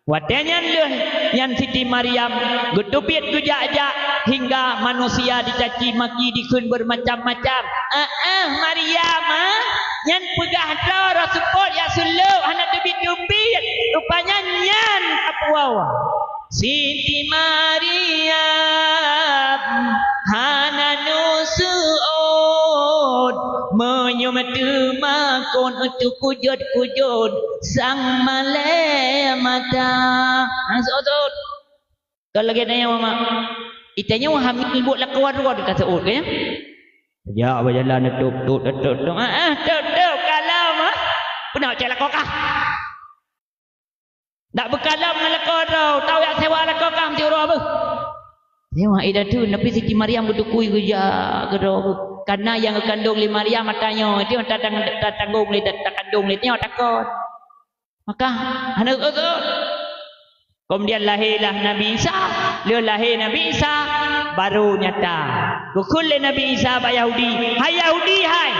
Watée nyan lheueh nyan Siti Maryam geuteubiet geujak-jak hingga manusia dicaci maki dikheun bermacam-macam. "Ah, ah, Maryam, ah, nyan peugah droe seupôt jak seuleuek hana teubiet-teubiet. Rupanya nyan tapuwoe." Siti Maryam hana neuseuôt, meunyoe teumakot teukujot-kujot sang malée mata. Hana seuôt-seuôt. Ka lagée nyan, Mak. Itanyoe hamil buet lakoe droe ka seuôt, ka nyan? Jak bak jalan, tôp, tôp, tôp, tôp. Ah, ah, tôp, tôp, kalon, ah. Peue na cok lakoe kah? Dak beukalon ngon lakoe droe, tau jak sewa lakoe kah meusti uroe beuh. Sewa idatu, tapi Siti Maryam geutukui geujak keudroe beuh. Karena nyang geukandong lé Maryam ata nyoe, itu tatang-, tatanggong lé, takandong lé nyoe takot. Maka, hana geukheun. Kemudian lahirlah Nabi Isa. Lheueh lahé Nabi Isa, baru nyata. Geukheun lé Nabi Isa bak Yahudi, "Hai Yahudi, hai!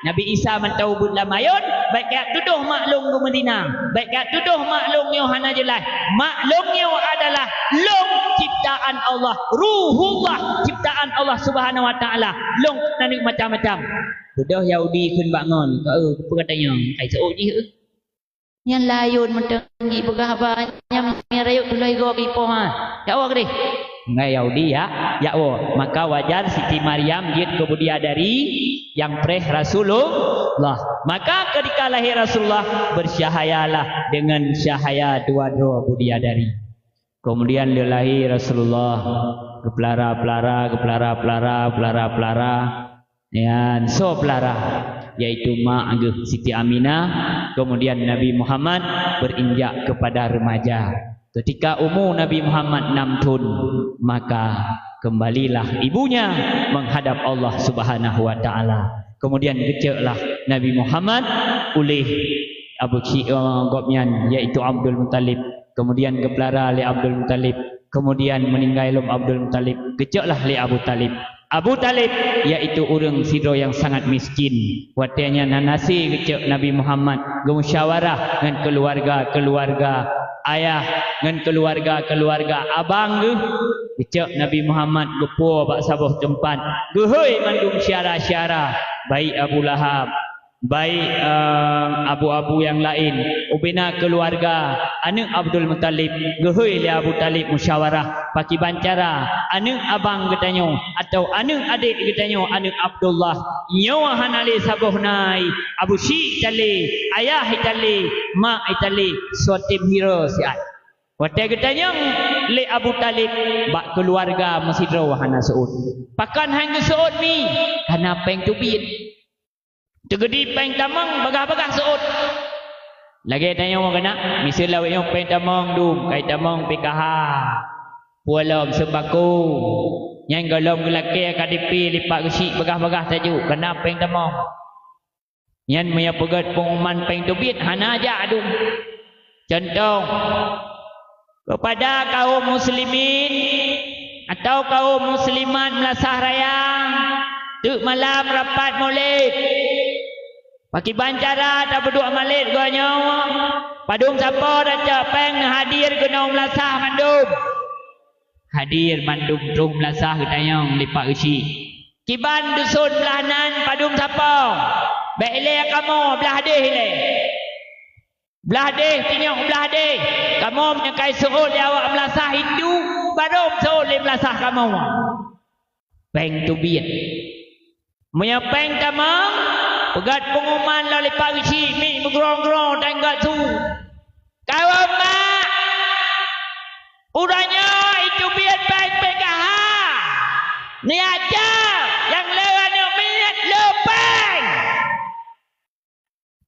Nabi Isa mantong ubeut lam ayôn, bék kajak tudoh mak lôn geumeuzina. Bék kajak tudoh mak lôn nyoe hana jeulaih. Mak lôn nyoe adalah lôn ciptaan Allah, Ruhullah, ciptaan Allah Subhanahu wa Taala. Lôn kon aneuk macam-macam." Tudoh Yahudi kheun bak ngon, "Ka, eh, peue gata nyoe? Hai seuôt jih, eh." Nyan lam ayôn mantong jipeugah haba nyan, meurayeuk tuloh igoe keu ipoh, ha. Jak woe keudeh. Ngai Yahudi, ya, jak woe. Maka wajar Siti Maryam jeuet keu bidadari nyang preh Rasulullah. Maka ketika lahir Rasulullah, bercahayalah dengan cahaya dua droe bidadari. Kemudian lheueh lahé Rasulullah, geupeulara-peulara, geupeulara-peulara, peulara-peulara. Nyan soe peulara, yaitu mak geuh Siti Aminah, kemudian Nabi Muhammad beranjak kepada remaja. Ketika umur Nabi Muhammad enam thon, maka kembalilah ibunya menghadap Allah Subhanahu wa Taala. Kemudian geucoklah Nabi Muhammad uleh abu ci-, eh, gobnyan, yaitu Abdul Muttalib. Kemudian geupeulara lé Abdul Muttalib. Kemudian meuninggai lom Abdul Muttalib, geucoklah lé Abu Thalib. Abu Thalib, yaitu ureuëng sidroe nyang sangat miskin. Watée nyan hana sé geucok Nabi Muhammad, geumusyawarah ngon keuluwarga-keuluwarga ayah, ngon keuluwarga-keuluwarga abang geuh. Geucok Nabi Muhammad geupuwoe bak saboh teumpat, geuhôi mandum syedara-syedara, baik Abu Lahab, baik, eh, abu-abu nyang laén, ubena keuluwarga aneuk Abdul Muthalib, geuhôi lé Abu Thalib musyawarah, pakiban cara aneuk abang geutanyoe atawa aneuk adék geutanyoe, aneuk Abdullah, nyoe hana lé saboh na, Abu Syik talé, ayah talé, mak talé, soe tem hiro siat. Watée geutanyong lé Abu Thalib, bak keuluwarga meusidroe hana seuôt. Pakon han geuseuôt mi? Kana péng teubiet. Teugeudi péng tamong bagah-bagah seuôt. Lagée tanyoe keunan, miseue lawét nyoe péng tamong dum, kai tamong P K H, peue lom seumbako. Nyan gohlom geulakée K T P lipat geusyik bagah-bagah tajok, kana péng tamong. Nyan meunyoe peugét peunguman péng teubiet hana jak dum. Cuntoh, kepada kaum muslimin atau kaum muslimat meulasah raya, teuk malam rapat Maulid. Pakiban cara tapeuduek Maulid geuh nyoe, padum sapo tacok péng neuhadir keunoe meulasah mandum. Hadir mandum troh meulasah geutanyong lipat geusyik. Kiban duson blah nan padum sapo? Bék ilée kamoe blah déh ilée. Blah déh, tinyok blah déh. Kamoe meunyoe kai seuôt lé awak meulasah Hindu, barô seuôt lé meulasah kamoe. Péng teubiet. Meunyoe péng tamong, peugét peunguman lom lipat geusyik miet meugrong-grong dan gak su. Kawan mak, uroe nyoe iteubiet péng P K H. Neuaca nyang lé aneuk miet lé péng.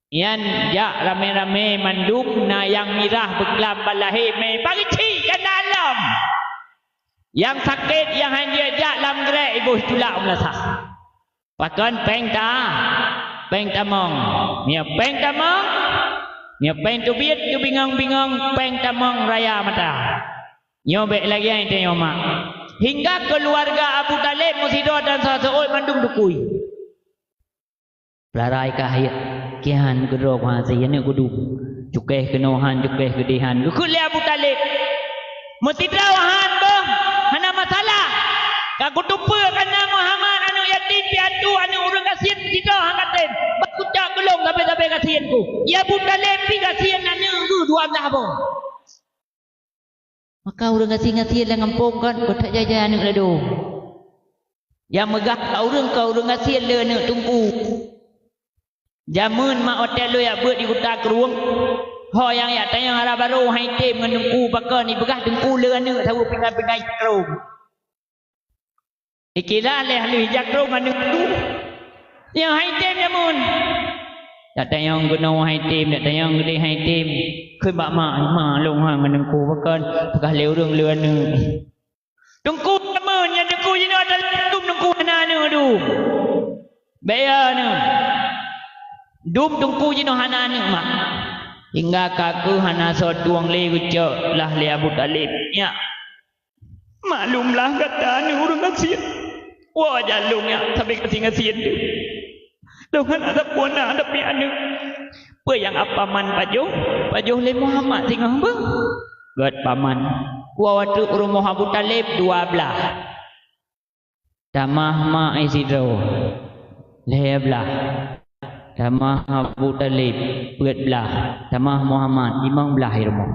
Nyan jak ramé-ramé mandum na nyang mirah beuklam bak lahé mé pageucik keunan lom. Nyang sakét nyang han jeuet jak lam grék iboh tulak meulasah. Pakon péng ta, péng tamong. Meunyoe péng tamong, meunyoe péng teubiet geubingong-bingong péng tamong raya mata. Nyoe bék lagée nyan tanyoe mak. Hingga keuluwarga Abu Thalib meusidroe dan saho seuôt mandum dukui. Peularai kah kihan keudroe kuhase aneuk kudum. Cukéh keunoe han, cukéh keudeh han. Geukheun lé Abu Thalib, "Meusidroe han boh, hana masalah. Ka kuteupeu kana Muhammad aneuk yatim piatu, aneuk ureuëng gasien meusidroe han katem. Bah kucok keu lôn sabe-sabe gasien ku." Ya Abu Thalib pih gasien aneuk geuh dua blaih boh. Maka ureuëng gasien-gasien lam gampông kan geutak jai-jai aneuk ladôm. Nyang meugah ka ureuëng, ka ureuëng gasien le aneuk teungku. Jameun mak watée lôn jak beuet di Kuta Krueng, ho nyang jak tanyong hara barô han item ngon teungku, pakon ipeugah teungku le aneuk saboh pingai-pingai jakrong. Ikira lé lheueh jakrong aneuk tu. Nyang han item jameun. Jak tanyong keunoe han item, jak tanyong keudeh han item. Kheun bak mak, "Mak, lôn han ngon teungku pakon peugah lé ureuëng le aneuk." Teungku jameun nyan teungku jinoe adalah dum teungku hana aneuk dum. Bék ya aneuk. Dum teungku jinoe hana aneuk mak. Hingga ka keuh hana soe tueng lé geucok lah lé Abu Thalib. Nyak. Maklumlah gata aneuk ureuëng gasien. Woe jak lôn nyak sabe gasien-gasien tu. Lôn hana sapeue na tapi aneuk. Peue nyang paman pajoh? Pajoh lé Muhammad singoh beuh. Gét paman. Kuah watée u rumoh Abu Thalib dua blaih. Tamah mak sidroe lhée blaih. Tamah Abu Thalib peuet blaih. Tamah Muhammad limong blaih i rumoh.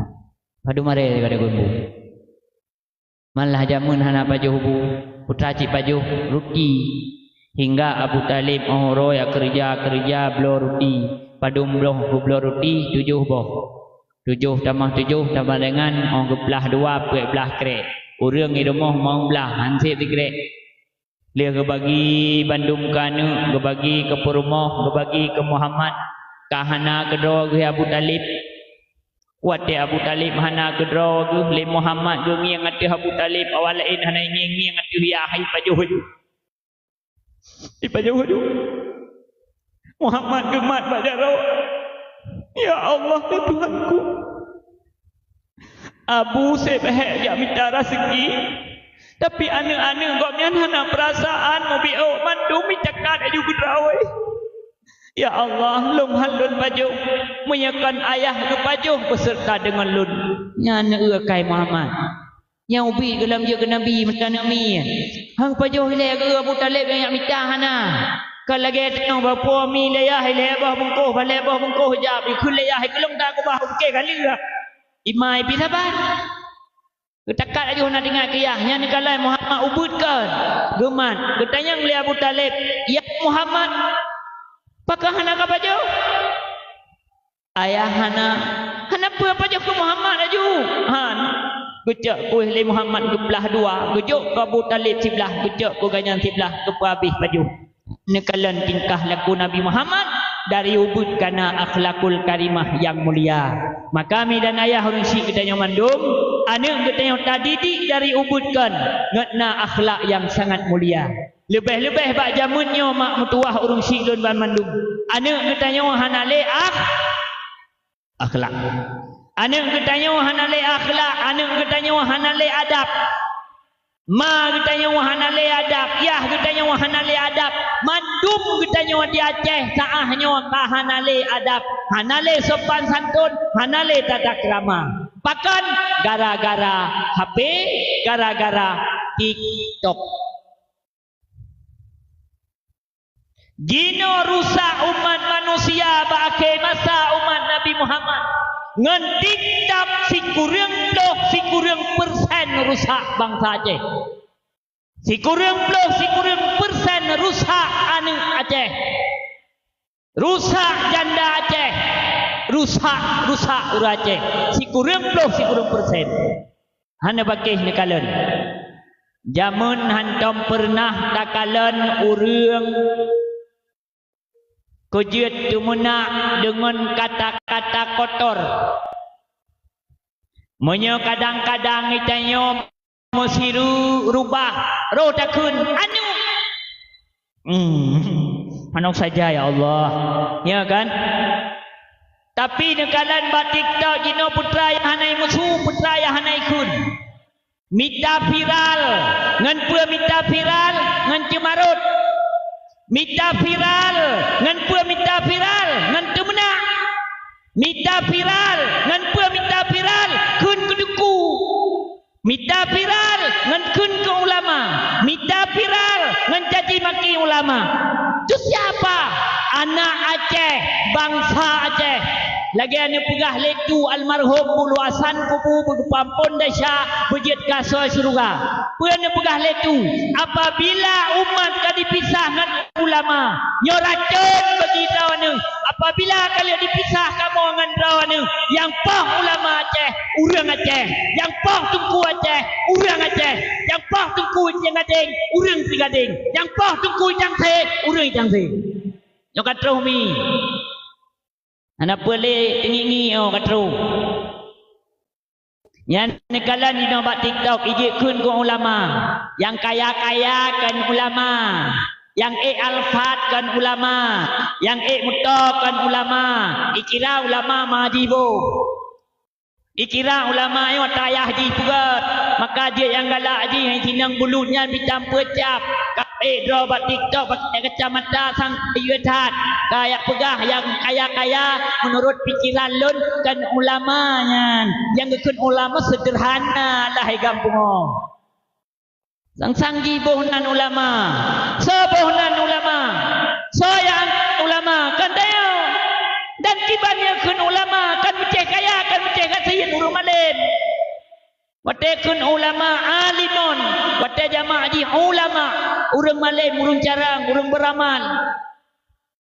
Padum marée gata geumbung. Malah jameun hana pajoh bu, putra cit pajoh ruti. Hingga Abu Thalib óh uroe jak keureuja-keureuja bloe ruti, padum bloh geubloe ruti, tujoh boh. Tujoh tamah tujoh tamah dengan óh geuplah dua peuet blaih krek. Ureuëng i rumoh limong blaih, han sép sikrek. Lheueh geubagi bandum keu aneuk, geubagi keu peurumoh, geubagi keu Muhammad, ka hana keudroe geuh Abu Thalib. Watée Abu Thalib hana keudroe geuh lé Muhammad geungieng ateueh Abu Thalib, awak laén hana ngieng-ngieng ateueh yah, ipajoh aju. Ipajoh aju. Muhammad geumat bak jaroe. Ya Allah, ya Tuhanku. Abu sép bék jak mita raseuki, tapi aneuk-aneuk gobnyan hana peurasaan, mubiôk mandum icakat aju keudroe. Ya Allah, lôn han lôn pajoh, meunyoe kon ayah geupajoh beuseureuta deungon lôn. Nyan neueu kai Muhammad. Nyang ubit geulam jeuet keu Nabi meusaneuk mi. Han geupajoh ilée geu Abu Thalib nyang jak mita hana. Ka lagée tanyoe bapu mi lé yah ilée boh bungkôh, balée boh bungkôh jak, ikheun lé yah, ikheun lôn ta keubah, oke kali. Imai pih saban. Geutakat aju na teuingat keu yah, nyan neukalon Muhammad ubit kon. Geumat, geutanyong lé Abu Thalib, "Ya Muhammad, pakon hana kapajoh?" Ayah hana, hana peue pajoh keu Muhammad aju. Han, geucok kueh lé Muhammad geuplah dua, geujok keu Abu Thalib siblah, geucok keu gobnyan siblah, geupeuhabéh pajoh. Neukalon tingkah laku Nabi Muhammad dari ubit kana akhlakul karimah nyang mulia. Maka mi dan ayah ureuëng syiek geutanyoe mandum, aneuk geutanyoe tadidik dari ubit kon ngon na akhlak nyang sangat mulia. Leubeh-leubeh bak jameun nyoe mak meutuwah ureuëng syiek lôn banmandum. Aneuk geutanyoe hana lé akh-, akhlak. Aneuk geutanyoe hana lé akhlak, aneuk geutanyoe hana lé adab. Ma geutanyoe hana lé adab, yah geutanyoe hana lé adab. Mandum geutanyoe di Aceh saah nyoe ka hana lé adab, hana lé sopan santun, hana lé tata krama. Pakon? Gara-gara H P, gara-gara TikTok. Jinoe rusak umat manusia bak akhé masa umat Nabi Muhammad. Ngon TikTok sikureueng ploh sikureueng persen rusak bansa Aceh. Sikureueng ploh sikureueng persen rusak aneuk Aceh. Rusak janda Aceh. Rusak, rusak ureuëng Aceh. Sikureueng ploh sikureueng persen. Hana pakéh neukalon. Jameun hantom peureunah takalon ureuëng keujeuet teumeunak deungon kata-kata kotor. Meunyoe kadang-kadang geutanyoe meusiru rubah, roh takheun, "Aneuk!" Hmm, manok saja, ya Allah. Ya kan? Tapi neukalon bak TikTok jinoe peutra nyang hana imeusu, peutra nyang hana ikheun. Mita viral, ngon peue mita viral? Ngon ceumarot. Mita viral, ngon peue mita viral? Ngon teumeunak. Mita viral, ngon peue mita viral? Kheun keu teungku. Mita viral, ngon kheun keu ulama. Mita viral, ngon caci maki ulama. Tu siapa? Anak Aceh, bangsa Aceh. Lagée neupeugah lé tu almarhum Bulu Hasan Kubu, beugeupampon desya, beujeuet keu asoe syeuruga. Peue neupeugah lé tu? Apabila umat ka dipisah ngon ulama, nyoe racon bagi droeneuh. Apabila ka lheueh dipisah kamoe ngon droeneuh, nyang poh ulama Aceh, ureuëng Aceh. Nyang poh teungku Aceh, ureuëng Aceh. Nyang poh teungku Ceugadeng, ureuëng Ceugadeng. Nyang poh teungku Cangse, ureuëng Cangse. Nyoe ka troh mi. Hana peue lé teungieng-ngieng ka troh. Nyan neukalon jinoe bak TikTok, ijeuet kheun keu ulama. Nyang kaya-kaya kon ulama. Nyang ék Alphard kon ulama. Nyang ék moto kon ulama. Ikira ulama ma jiboh. Ikira ulama nyoe tayah jih peugét. Maka jeuet nyang galak jih, hai sinong bulut nyan bitam peucap. Ka ék droe bak TikTok pakai kacamata sang yue that. Ka jak peugah nyang kaya-kaya, meunurot pikeran lôn, kon ulama nyan. Nyang geukheun ulama seuderhana lahé gampông. Sang-sang jiboh nan ulama. Soe boh nan ulama? Soe nyang ulama? Kon tanyoe. Dan kiban nyang kheun ulama, kon meucéh kaya, kon meucéh gasien, ureuëng malém. Watée kheun ulama, alimon, watée jamak jih ulama, ureuëng malém, ureuëng carang, ureuëng beuramal.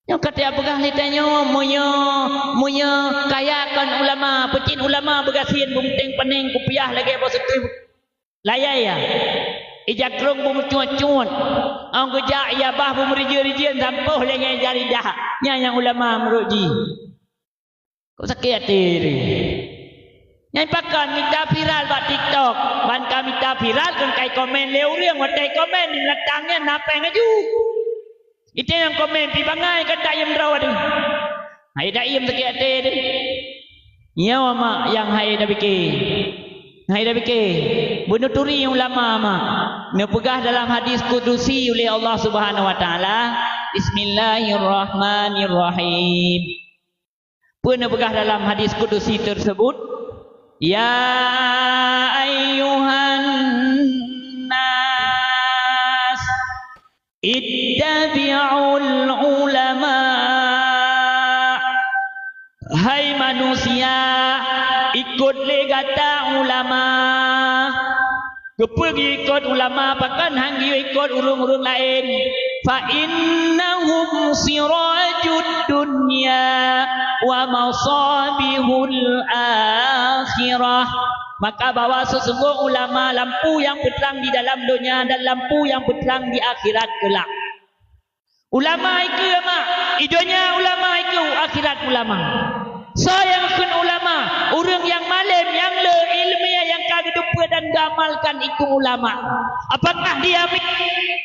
Nyoe ka teupeugah lé tanyoe, meunyoe, meunyoe kaya kon ulama, peucit ulama beugasien, beumeuteng paneng, kupiah lagée boh seukeue layai ya. Ija krong beumeucuet-cuet, ong geujak ija bah beumeurijeu-rijeu, sampôh lé nyan jari dah. Nyan nyang ulama meurok jih. Kok sakét até teuh. Nyan pakon mita viral bak TikTok, ban ka mita viral kon kai komen lé ureuëng, watée komen binatang nyan na péng aju. Ité nyang komen pi bangai ka dayeuem droe deuh. Hai dayeuem sakét até deuh. Nyoe mak nyang hai da bike. Hai da bike. Beunuturi ulama mak. Neupeugah dalam hadis kudusi ulé Allah Subhanahu wa Taala, Bismillahirrahmanirrahim. Peue neupeugah dalam hadis kudusi tersebut? Ya ayyuhan nas, ittabi'ul ulama. Hai manusia, ikot lé gata ulama. Keupeue geuikot ulama, pakon han geuikot ureuëng-ureuëng laén? Fa innahum sirajud dunya wa masabihul akhirah. Maka bahwa sesungguh ulama lampu nyang peutrang di dalam donya dan lampu nyang peutrang di akhirat kelak. Ulama ikeue mak, i donya ulama ikeue, akhirat ulama. Soe nyang kheun ulama? Ureuëng nyang malém, nyang le iéleumé nyang ka geuteupeue dan geuamalkan ikeue ulama. Apakah dia mi-,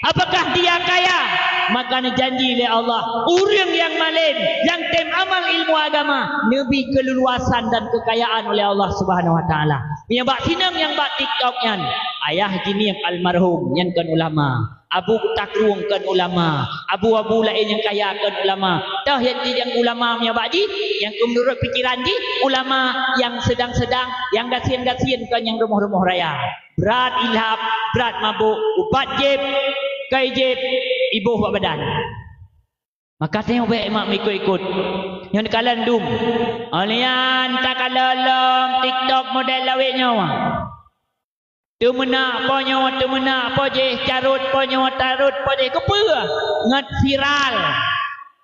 apakah dia kaya? Maka neujanji lé Allah, ureuëng nyang malém, nyang tem amal ilmu agama, neubi keululuasan dan keukayaan oleh Allah Subhanahu wa Taala. Nyang bak sinong nyang bak TikTok nyan, ayah jih nyan almarhum, nyan kon ulama. Abu Takrueng kon ulama, abu-abu laén nyang kaya kon ulama. Toh nyang jih nyang ulama meunyoe bak jih, nyang keu meunurot pikeran jih, ulama nyang seudang-seudang, nyang gasien-gasien kon nyang rumoh-rumoh raya. Brat ilhab, brat mabök, ubat jieb, kai jieb, iboh bak badan. Maka tanyoe bék mak meuikot-ikot. Nyoe neukalon dum. Óh lheueh nyan takalon lom TikTok model lawét nyoe. Teumeunak po nyoe, teumeunak po jéh, carot po nyoe, carot po jéh. Keupeue? Ngon viral.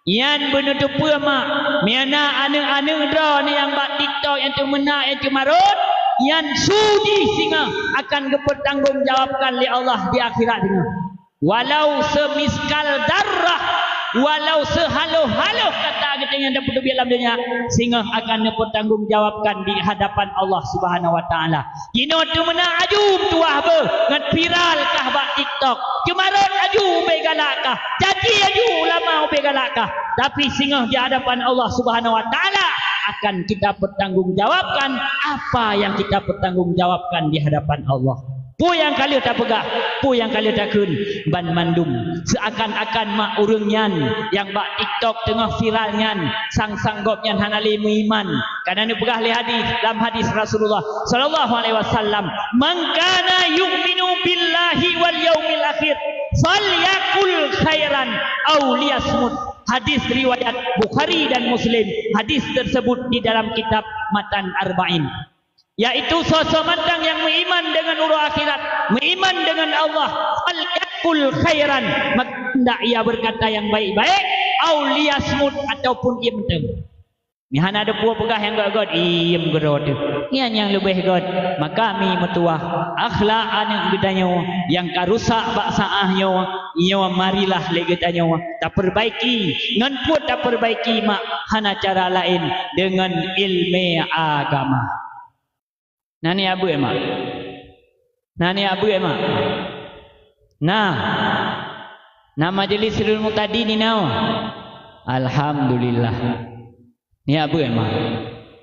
Nyan beuneuteupeu mak, meunyo na aneuëk-aneuëk droeneuh nyang bak TikTok nyang teumeunak, nyang ceumarot, nyan su jih singoh akan geupeutanggong jawabkan lé Allah di akhirat singoh. Walau seumiskal darrah, walau seuhaloh-haloh kata geutanyoe nyang tapeuteubiet lam donya, singoh akan neupeutanggong jawabkan di hadapan Allah Subhanahu wa Taala. Jinoe teumeunak aju tuwah beuh ngon viral kah bak TikTok. Ceumarot aju ubé galak kah, caci aju ulama ubé galak kah. Tapi singoh di hadapan Allah Subhanahu wa Taala akan kita pertanggungjawabkan apa yang kita pertanggungjawabkan di hadapan Allah. Peue nyang ka lheueh tapeugah, peue nyang ka lheueh takheun, banmandum seuakan-akan mak ureuëng nyan nyang bak TikTok teungoh viral nyan, sang-sang gobnyan hana lé meuiman. Ka na neupeugah lé hadis, lam hadis Rasulullah sallallahu alaihi wasallam, "Man kana yu'minu billahi wal yaumil akhir, falyakul khairan aw liyasmut." Hadis riwayat Bukhari dan Muslim. Hadis tersebut di dalam kitab Matan Arba'in. Yaitu soe-soe mantong nyang meuiman deungon uroe akhirat, meuiman deungon Allah, "Falyakul khairan," maka hendak ia berkata yang baik-baik, "Aw liyasmut," ataupun ia mantong. Nyan hana teupeue peugah nyang göt-göt, iem keudroe teuh. Nyan nyang leubeh göt, maka mi meutuwah akhlak aneuëk geutanyoe nyang ka rusak bak saáh nyoe, nyoe marilah lé geutanyoe tapeurbaiki. Ngon peue tapeurbaiki mak? Hana cara laén, deungon iéleumé agama. Na neujak beuet mak? Na neujak beuet mak? Na. Na majelis Rul Muhtadin inoe? Alhamdulillah. Neujak beuet mak?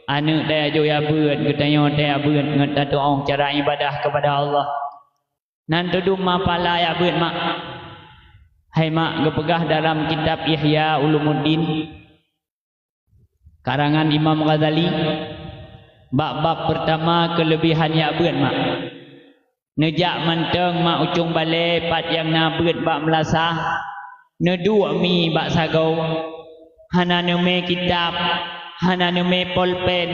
Aneuëk tajak jak beuet, geutanyoe tajak beuet ngon tatu'oh cara ibadah keupada Allah. Nan teudum ma pahala jak beuet mak. Hai mak, geupeugah dalam kitab Ihya Ulumuddin, karangan Imam Ghazali, bak bab peurtama keuleubehan jak beuet mak. Neujak mantong mak ucong balée pat nyang na beuet bak meulasah, neuduek mi bak sagoe, hana neumé kitab, hana neumé polpen,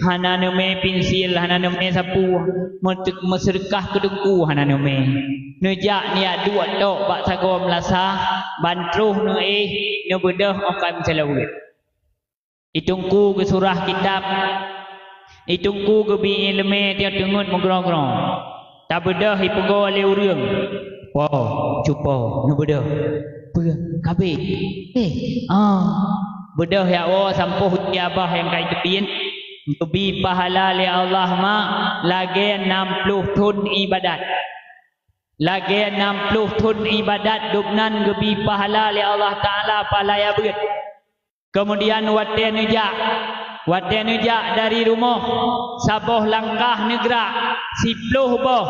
hana neumé pinsil, hana neumé sapue, meuteuk-, meuseudeukah keu teungku hana neumé. Neujak neujak duek tok bak sagoe meulasah, ban troh neuéh, neubeudôh óh ka meuseulaweuet. Di teungku geusurah kitab, di teungku geubi iéleumé tieb teungeut meugroe-groe. Tabeudôh ipeugoe lé ureuëng. Po, cupo, neubeudôh. Peue? Kabeh. Eh, ah. Beudôh jak woe sampôh di abah nyang ka iteubiet. Geubi pahala lé Allah mak lagée nam ploh thon iébadat. Lagée nam ploh thon iébadat dubnan geubi pahala lé Allah Taala pahala jak beuet. Keumudian watée neujak, watée neujak dari rumoh, saboh langkah neugrak, siploh boh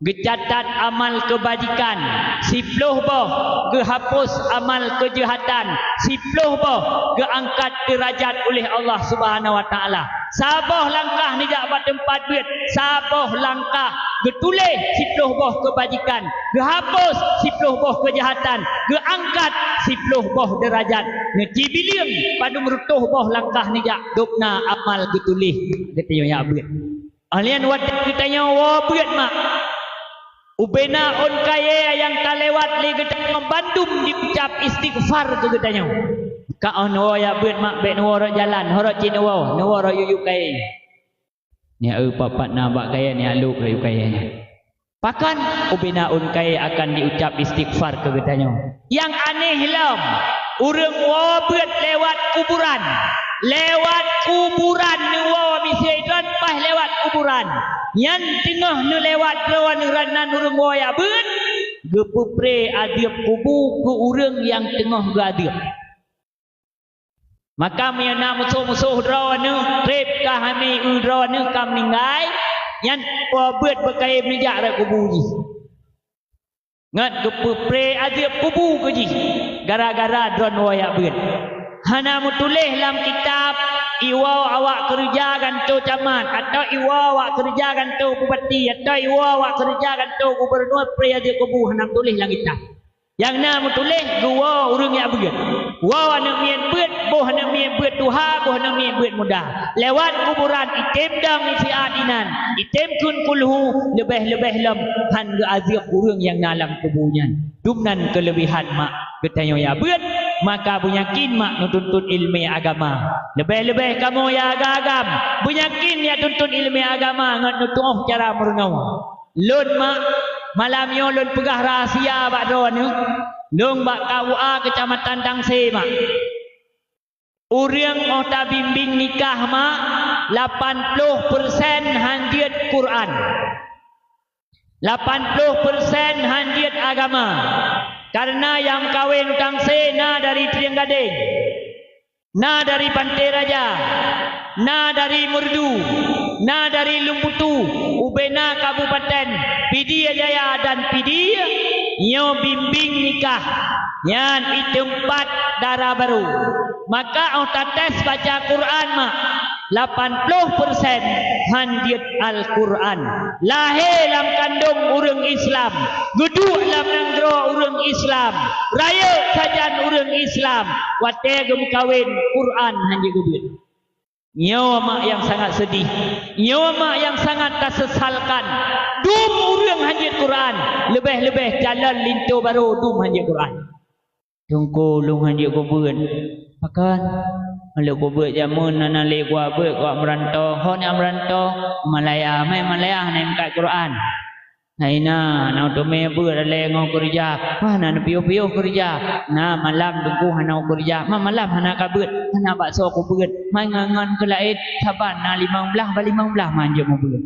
geucatat amal keubajikan, siploh boh geuhapus amal keujeuhatan, siploh boh geuangkat deurajat uleh Allah Subhanahu wa Taala. Saboh langkah neujak bak teumpat beuet, saboh langkah geutuléh siploh boh keubajikan, geuhapus siploh boh keujahatan, geuangkat siploh boh deurajat. Neucibileung padum reutôh boh langkah neujak, dubna amal geutuléh geutanyoe jak beuet. Alien watée geutanyoe woe beuet mak. Ubena ôn kayée nyang ka lewat lé geutanyoe bandum diucab istighfar keu geutanyoe. Ka óh neuwoe jak beuet mak, bék neuwoe rot jalan, horot cit neuwoe, neuwoe rot yub-yub kayée. Nyan eu pat-pat na bak kayée nyan lôb laju kayée nyan. Pakon ubena ôn kayée akan diucab istighfar keu geutanyoe? Nyang aneh lom, ureuëng woe beuet lewat kuburan. Lewat kuburan neuwoe miseue droen paih lewat kuburan. Nyan teungoh neulewat droeneuh nan ureuëng woe jak beuet, geupeupré adeueb kubu keu ureuëng nyang teungoh geuadeueb. Maka meunyoe na musoh-musoh droeneuh, treb ka hami eu droeneuh ka meuninggai, nyan woe beuet beukayém neujak rot kubu jih. Ngat geupeupré adeueb kubu keu jih, gara-gara droen woe jak beuet. Hana meutuléh lam kitab iwoe awak keureuja gantoe camat, atawa iwoe awak keureuja gantoe bupati, atawa iwoe awak keureuja gantoe gubunur pré adeueb kubu, hana meutuléh lam kitab. Nyang na meutuléh geuwoe ureuëng jak beuet. Woe aneuëk miet beuet, boh aneuëk miet beuet tuha, boh aneuëk miet beuet muda. Lewat kuburan item dong isiat inan, item kheun kulhu, leubeh-leubeh lom han geuadeueb ureuëng nyang na lam kubu nyan. Dumnan keuleubehan mak geutanyoe jak beuet, maka beunyakin mak neutuntut iéleumé agama. Leubeh-leubeh kamoe nyang agam-agam, beunyakin jak tuntut iéleumé agama ngon neutuoh cara meurunoe. Lôn mak, malam nyoe lôn peugah rahsia bak droeneuh, lôn bak K U A Keucamatan Tangse mak. Ureuëng óh tabimbéng nikah mak, lapan ploh persen han jeuet Quran. Lapan ploh persen han jeuet agama. Kareuna nyang kawén u Tangse na dari Trienggadeng. Na dari Panté Raja, na dari Meureudu, Na dari Lumbutu, ubena Kabupaten Pidie Jaya dan Pidie, nyoe bimbing nikah, nyan i teumpat dara barô. Maka 'oh tates baca Quran mak, lapan ploh persen han jeuet Al-Quran. Lahé lam kandông ureuëng Islam, geuduek lam nanggroe ureuëng Islam, rayeuk sajan ureuëng Islam, watée geumeukawen Quran han jeuet geubeuet. Nyoe mak nyang sangat seudih. Nyoe mak nyang sangat tasesalkan. Dum ureuëng han jeuet Quran, leubeh-leubeh calon linto barô dum han jeuet Quran. Teungku, lôn han jeuet keubeuet. Pakon? Lôn keubeuet jameun hana lé kuabeuet, kuat meuranto. Ho na meuranto? Malaya, mai Malaya hana meukat Quran. Hai na, na teumé beuet lé ngon keureuja. Wah, na neupiôh-piôh keureuja. Na malam Teungku hana keureuja. Ma malam hana kabeuet, hana baksoe kubeuet. Mai ngon-ngon keu laén, saban na limong blaih, ba limong blaih man jeuet mubeuet.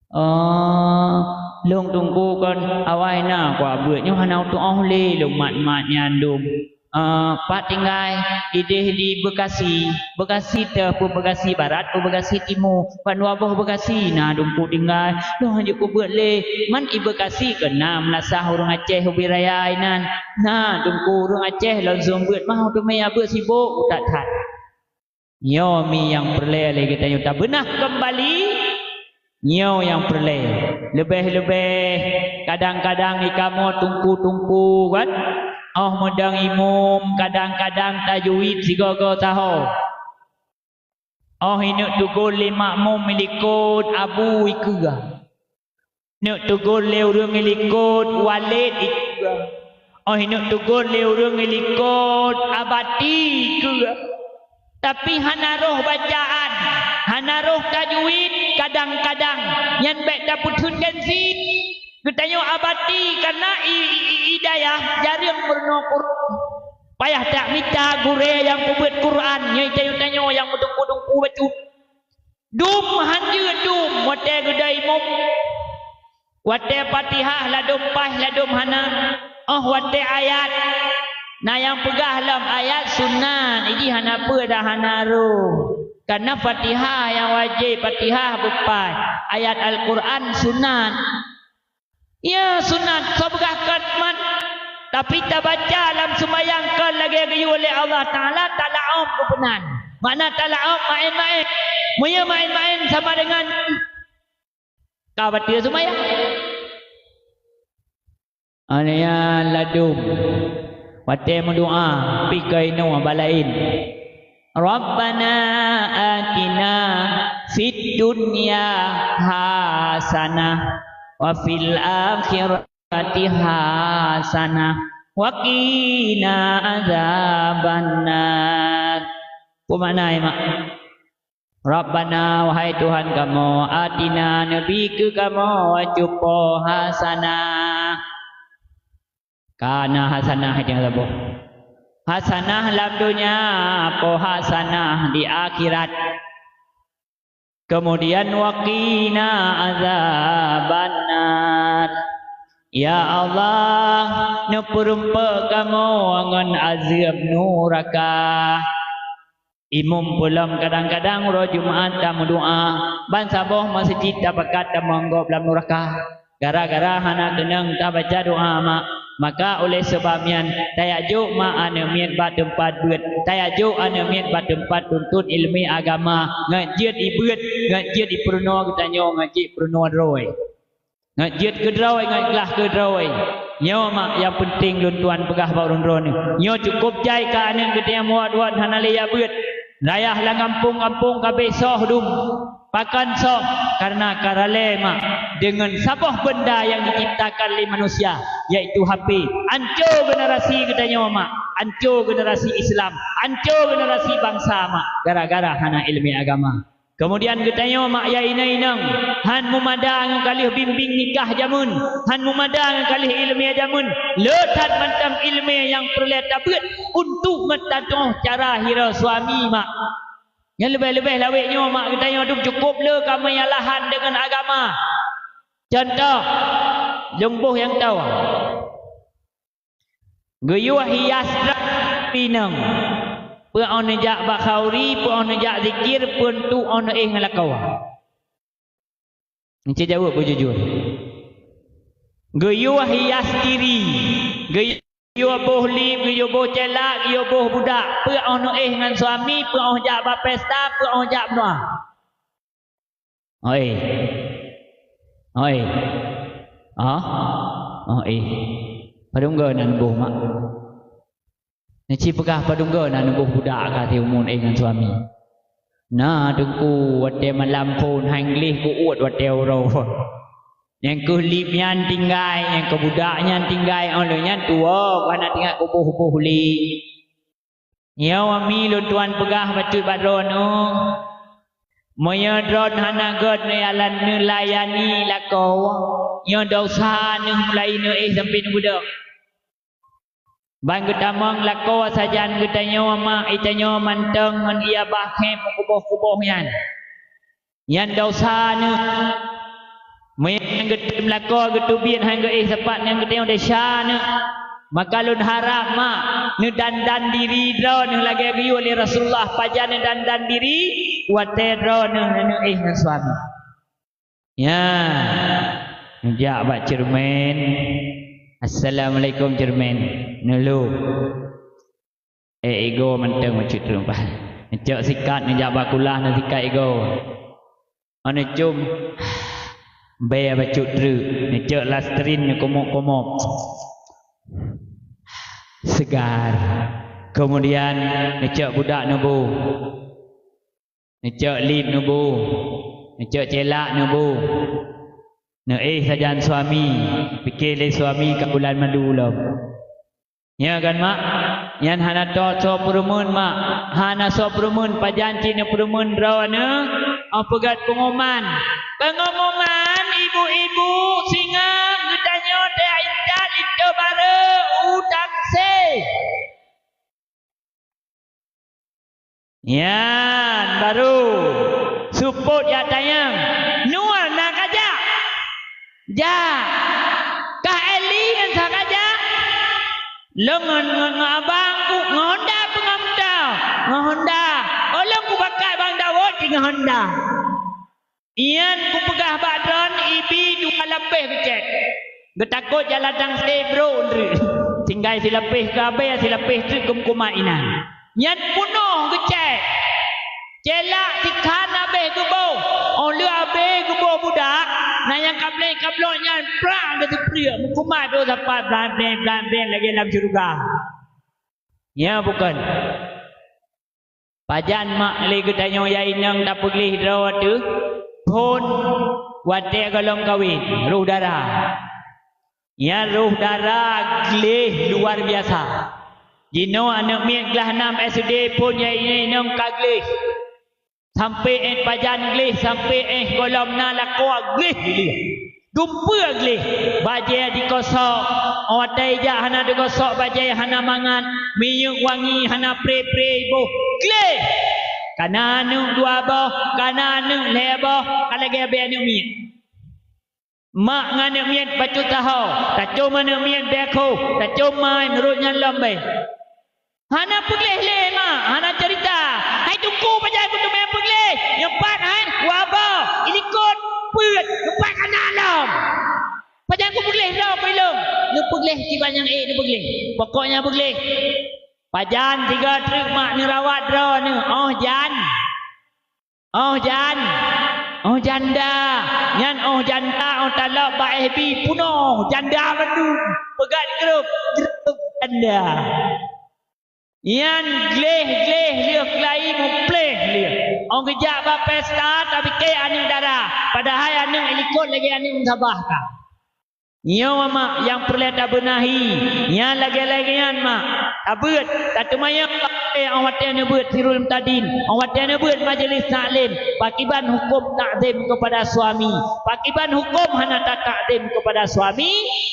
Oh, lôn Teungku kon awai na kuabeuet nyoe hana tuoh lé lôn mat-mat nyan dum. Ah, pat tinggai, idéh di Bekasi. Bekasi teuh, peue Bekasi Barat, peue Bekasi Timu. Ban dua boh Bekasi na Teungku tinggai. Lôn hanjeuet kubeuet lé. Man i Bekasi keunam lasah ureuëng Aceh ubit raya inan. Na Teungku ureuëng Aceh lôn seumeubeuet mah teumé abeuet sibok that-that. Nyoe mi nyang peureulée lé geutanyoe tabeunah keumbali. Nyoe nyang peureulée. Leubeh-leubeh kadang-kadang i kamoe teungku-teungku kan, óh meudong imum kadang-kadang tajwid sigoe-goe saho. Óh ineuk teugol lé makmum i likot abu ikeue. Neuk teugol lé ureuëng i likot walét ikeue. Óh ineuk teugol lé ureuëng i likot abati ikeue. Tapi hana roh bacaan, hana roh tajwid, kadang-kadang nyan bék tapeutheun gengsi. Geutanyoe abati kana i, i, i, i dayah jareueng meurunoe Quran. Payah tamita gurée nyang peubeuet Quran, nyoe tanyoe-tanyoe nyang meuteungku-teungku bacut. Dum han jeuet dum watée geuda imum. Watée Fatihah ladôm paih ladôm hana, óh watée ayat. Na nyang peugah lom ayat sunat, jih hana peue dah hana roh. Kana Fatihah nyang wajéb, Fatihah beupaih. Ayat Al-Quran sunat. Ya, sunat, soe peugah kon man. Tapi tabaca lam seumayang kon lagée geuyue lé Allah Taala, talaob geupeunan. Makna talaob maén-maén. Meunyoe maén-maén sama dengan ka bateue seumayang. Alaiya ladum. Watée meudoá, pike inoe balaén. Rabbana atina fid dunya hasanah wa fil akhirati hasanah wa qina azabannar. Peue makna, Mak? Rabbana, wahai Tuhan kamoe, atina, neubi keu kamoe, cupo, hasanah. Kana hasanah nyang saboh. Hasanah lam donya, po hasanah di akhirat. Kemudian, wa qina azabannar. Ya Allah, neupeurumpok kamoe ngon azeueb nuraka. Imum peulom kadang-kadang uroe Jumat tameudoá, ban saboh meuseujid tapakat tameunggop lam nuraka. Gara-gara hana keunong tabaca doá mak, maka oleh sabab nyan tajak jok mak aneuk miet bak teumpat beuet, tajak jok aneuk miet bak teumpat tuntot ileumé agama, ngat jeuet ibeuet, ngat jeuet ipeurunoe geutanyoe, ngat jeuet ipeurunoe droe. Ngat jeuet keudroe, ngat glah keudroe. Nyoe mak nyang peunteng lôn tuan peugah bak ureuëng droeneueh. Nyoe cukôp jai ka aneuk geutanyoe muat-muat hana lé ya beuet. Rayah lam gampông-gampông ka bék soh dum. Pakon soh? Kareuna ka ralée mak deungon saboh beunda nyang diciptakan lé manusia, yaitu H P. Anco generasi geutanyoe mak, anco generasi Islam, anco generasi bansa mak, gara-gara hana ileumé agama. Kemudian geutanyoe mak ya inong-inong, han mumada ngon ka lheueh bimbing nikah jameun, han mumada ngon ka lheueh ileumé jameun, le that mantong ileumé nyang peureulée tabeuet untuk meutantoh cara hira suami mak. Nyang leubeh-leubeh lawét nyoe mak geutanyoe dum cukôp le ka meunyalahan deungon agama. Contoh, lôn boh nyang toh. Geuyue hias droe inong. Peue óh neujak bak khauri, peue óh neujak zikir, peue entu óh neuéh ngon lakoe. Encik jaweueb beujujur. Geuyue hias diri, geuyue boh lip, geuyue boh ceuleuk, geuyue boh budak. Peue óh neuéh ngon suami, peue óh jak bak pesta, peue óh jak meunoe. Oi. Oi. Ah? Oi. Padum go na neuboh mak? Neuci peugah padum go na neuboh budak ka siumu éh ngon suami. Na teungku watée malam phon hai gleh geuuet watée uroe. Nyang keuh lip nyan tinggai, nyang keuh budak nyan tinggai, óh lheueh nyan tuwoe hana teuingat kuboh-boh lé. Nyoe wami lôn tuan peugah bacut bak droeneuh. Meunyoe droeneuh hana gét neuyalan neulayani lakoe, nyoe desya neuh mulai neuéh sampai neubeudôh. Ban geutamong lakoe sajan geutanyoe mak itanyoe mantong ngon iya bah khém meukuboh-kuboh nyan. Nyan desya neuh. Meunyoe nyang geutem lakoe geuteubiet hán geuéh sapat nyang geutanyoe desya neuh. Maka lôn harab mak neudandan diri droeneuh lagée geuyue lé Rasulullah pajan neudandan diri watée droeneuh neuéh ngon suami. Ya, neujak bak ceureumen. Assalamualaikum ceureumen. Neulhôh. Eh, igoe mantong bacut treuk bah. Neucok sikat neujak bak kulah neusikat igoe. Óh neucom, bée bacut treuk. Neucok lastrin neukomok-komok. Segar. Keumudian neucok budak neuboh. Neucok lip neuboh, neucok ceuleuk neuboh. Neuéh sajan suami, pike lé suami ka bulan madu lom. Nyo kan mak? Nyan hana soe peureumeun mak, hana soe peureumeun pajan cit neupeureumeun droeneuh, óh peugét peungoman. Peungoman ibu-ibu singoh geutanyoe teuintat linto barô u taksi. Nyan baru seupôt jak tanyong, "Nua na kajak?" "Jak." "Kah Eli ngon sa kajak?" "Lôn ngon, ngon, ngon abang ku ngon Honda peungamta." "Ngon Honda." "Oh, lôn kubakat Bang Dawud ngon Honda." Nyan kupeugah bak droen ibi dua lapéh geucét. Geutakot jak ladang sté brok treuk. Tinggai silapéh keu abée, silapéh treuk keu meukumat inan. Nyan peunoh geucét. Ceuleuk sikhan abéh geuboh. Óh lheueh abéh geuboh budak, na nyang kableng-kablok nyan prang geuteupriek meukumat brok sapat blan-beng, blan-beng lagée lam syeuruga. Nyan bukon. Pajan mak lé geutanyoe ya inong tapeugleh droe teuh phon watée gohlom kawen, roh dara. Nyan roh dara gleh luar biasa. Jinoe aneuëk miet glah nam S D phon ya inong ka gleh. Sampai éh pajan gleh, sampai éh gohlom na lakoe gleh lé. Dumpeue gleh, bajée dikosok, watée jak hana dikosok bajée hana mangat, minyeuk wangi hana pre-pre iboh, gleh! Kana aneuëk dua boh, kana aneuëk lhée boh, ka lagée abée aneuëk miet. Mak ngon aneuëk miet bacut taho, tacom aneuëk miet bée khoh, tacom mai meurot nyan lom bée. Hana peugleh lé mak, hana cerita. Hai teungku pajan kuteumé peugleh, nyoe pat hai, waba, ilikot, peuet, nyoe pat kana lom. Pajan kupeugleh droe keu ilong, neupeugleh kiban nyang ék neupeugleh. Pokoknya peugleh. Pajan sigoe treuk mak neurawat droeneuh, óh jan. Óh jan, óh janda, nyan óh janda, óh talok bak F B peunoh janda bandum, peugah grup, grup janda. Nyan gleh-gleh lheueh keulayi mupleh lheueh. Óh geujak bak pesta tapike aneuëk dara, padahai aneuëk likot lagée aneuëk meusabah ka. Nyoe mak nyang peureulée tabeunahi, nyan lagée-lagée nyan mak. Tabeuet, tateumanyong bak óh watée neubeuet Sirul Mubtadin, óh watée neubeuet majeulis taklim, pakiban huköm takzim keupada suami, pakiban huköm hana tatakzim keupada suami,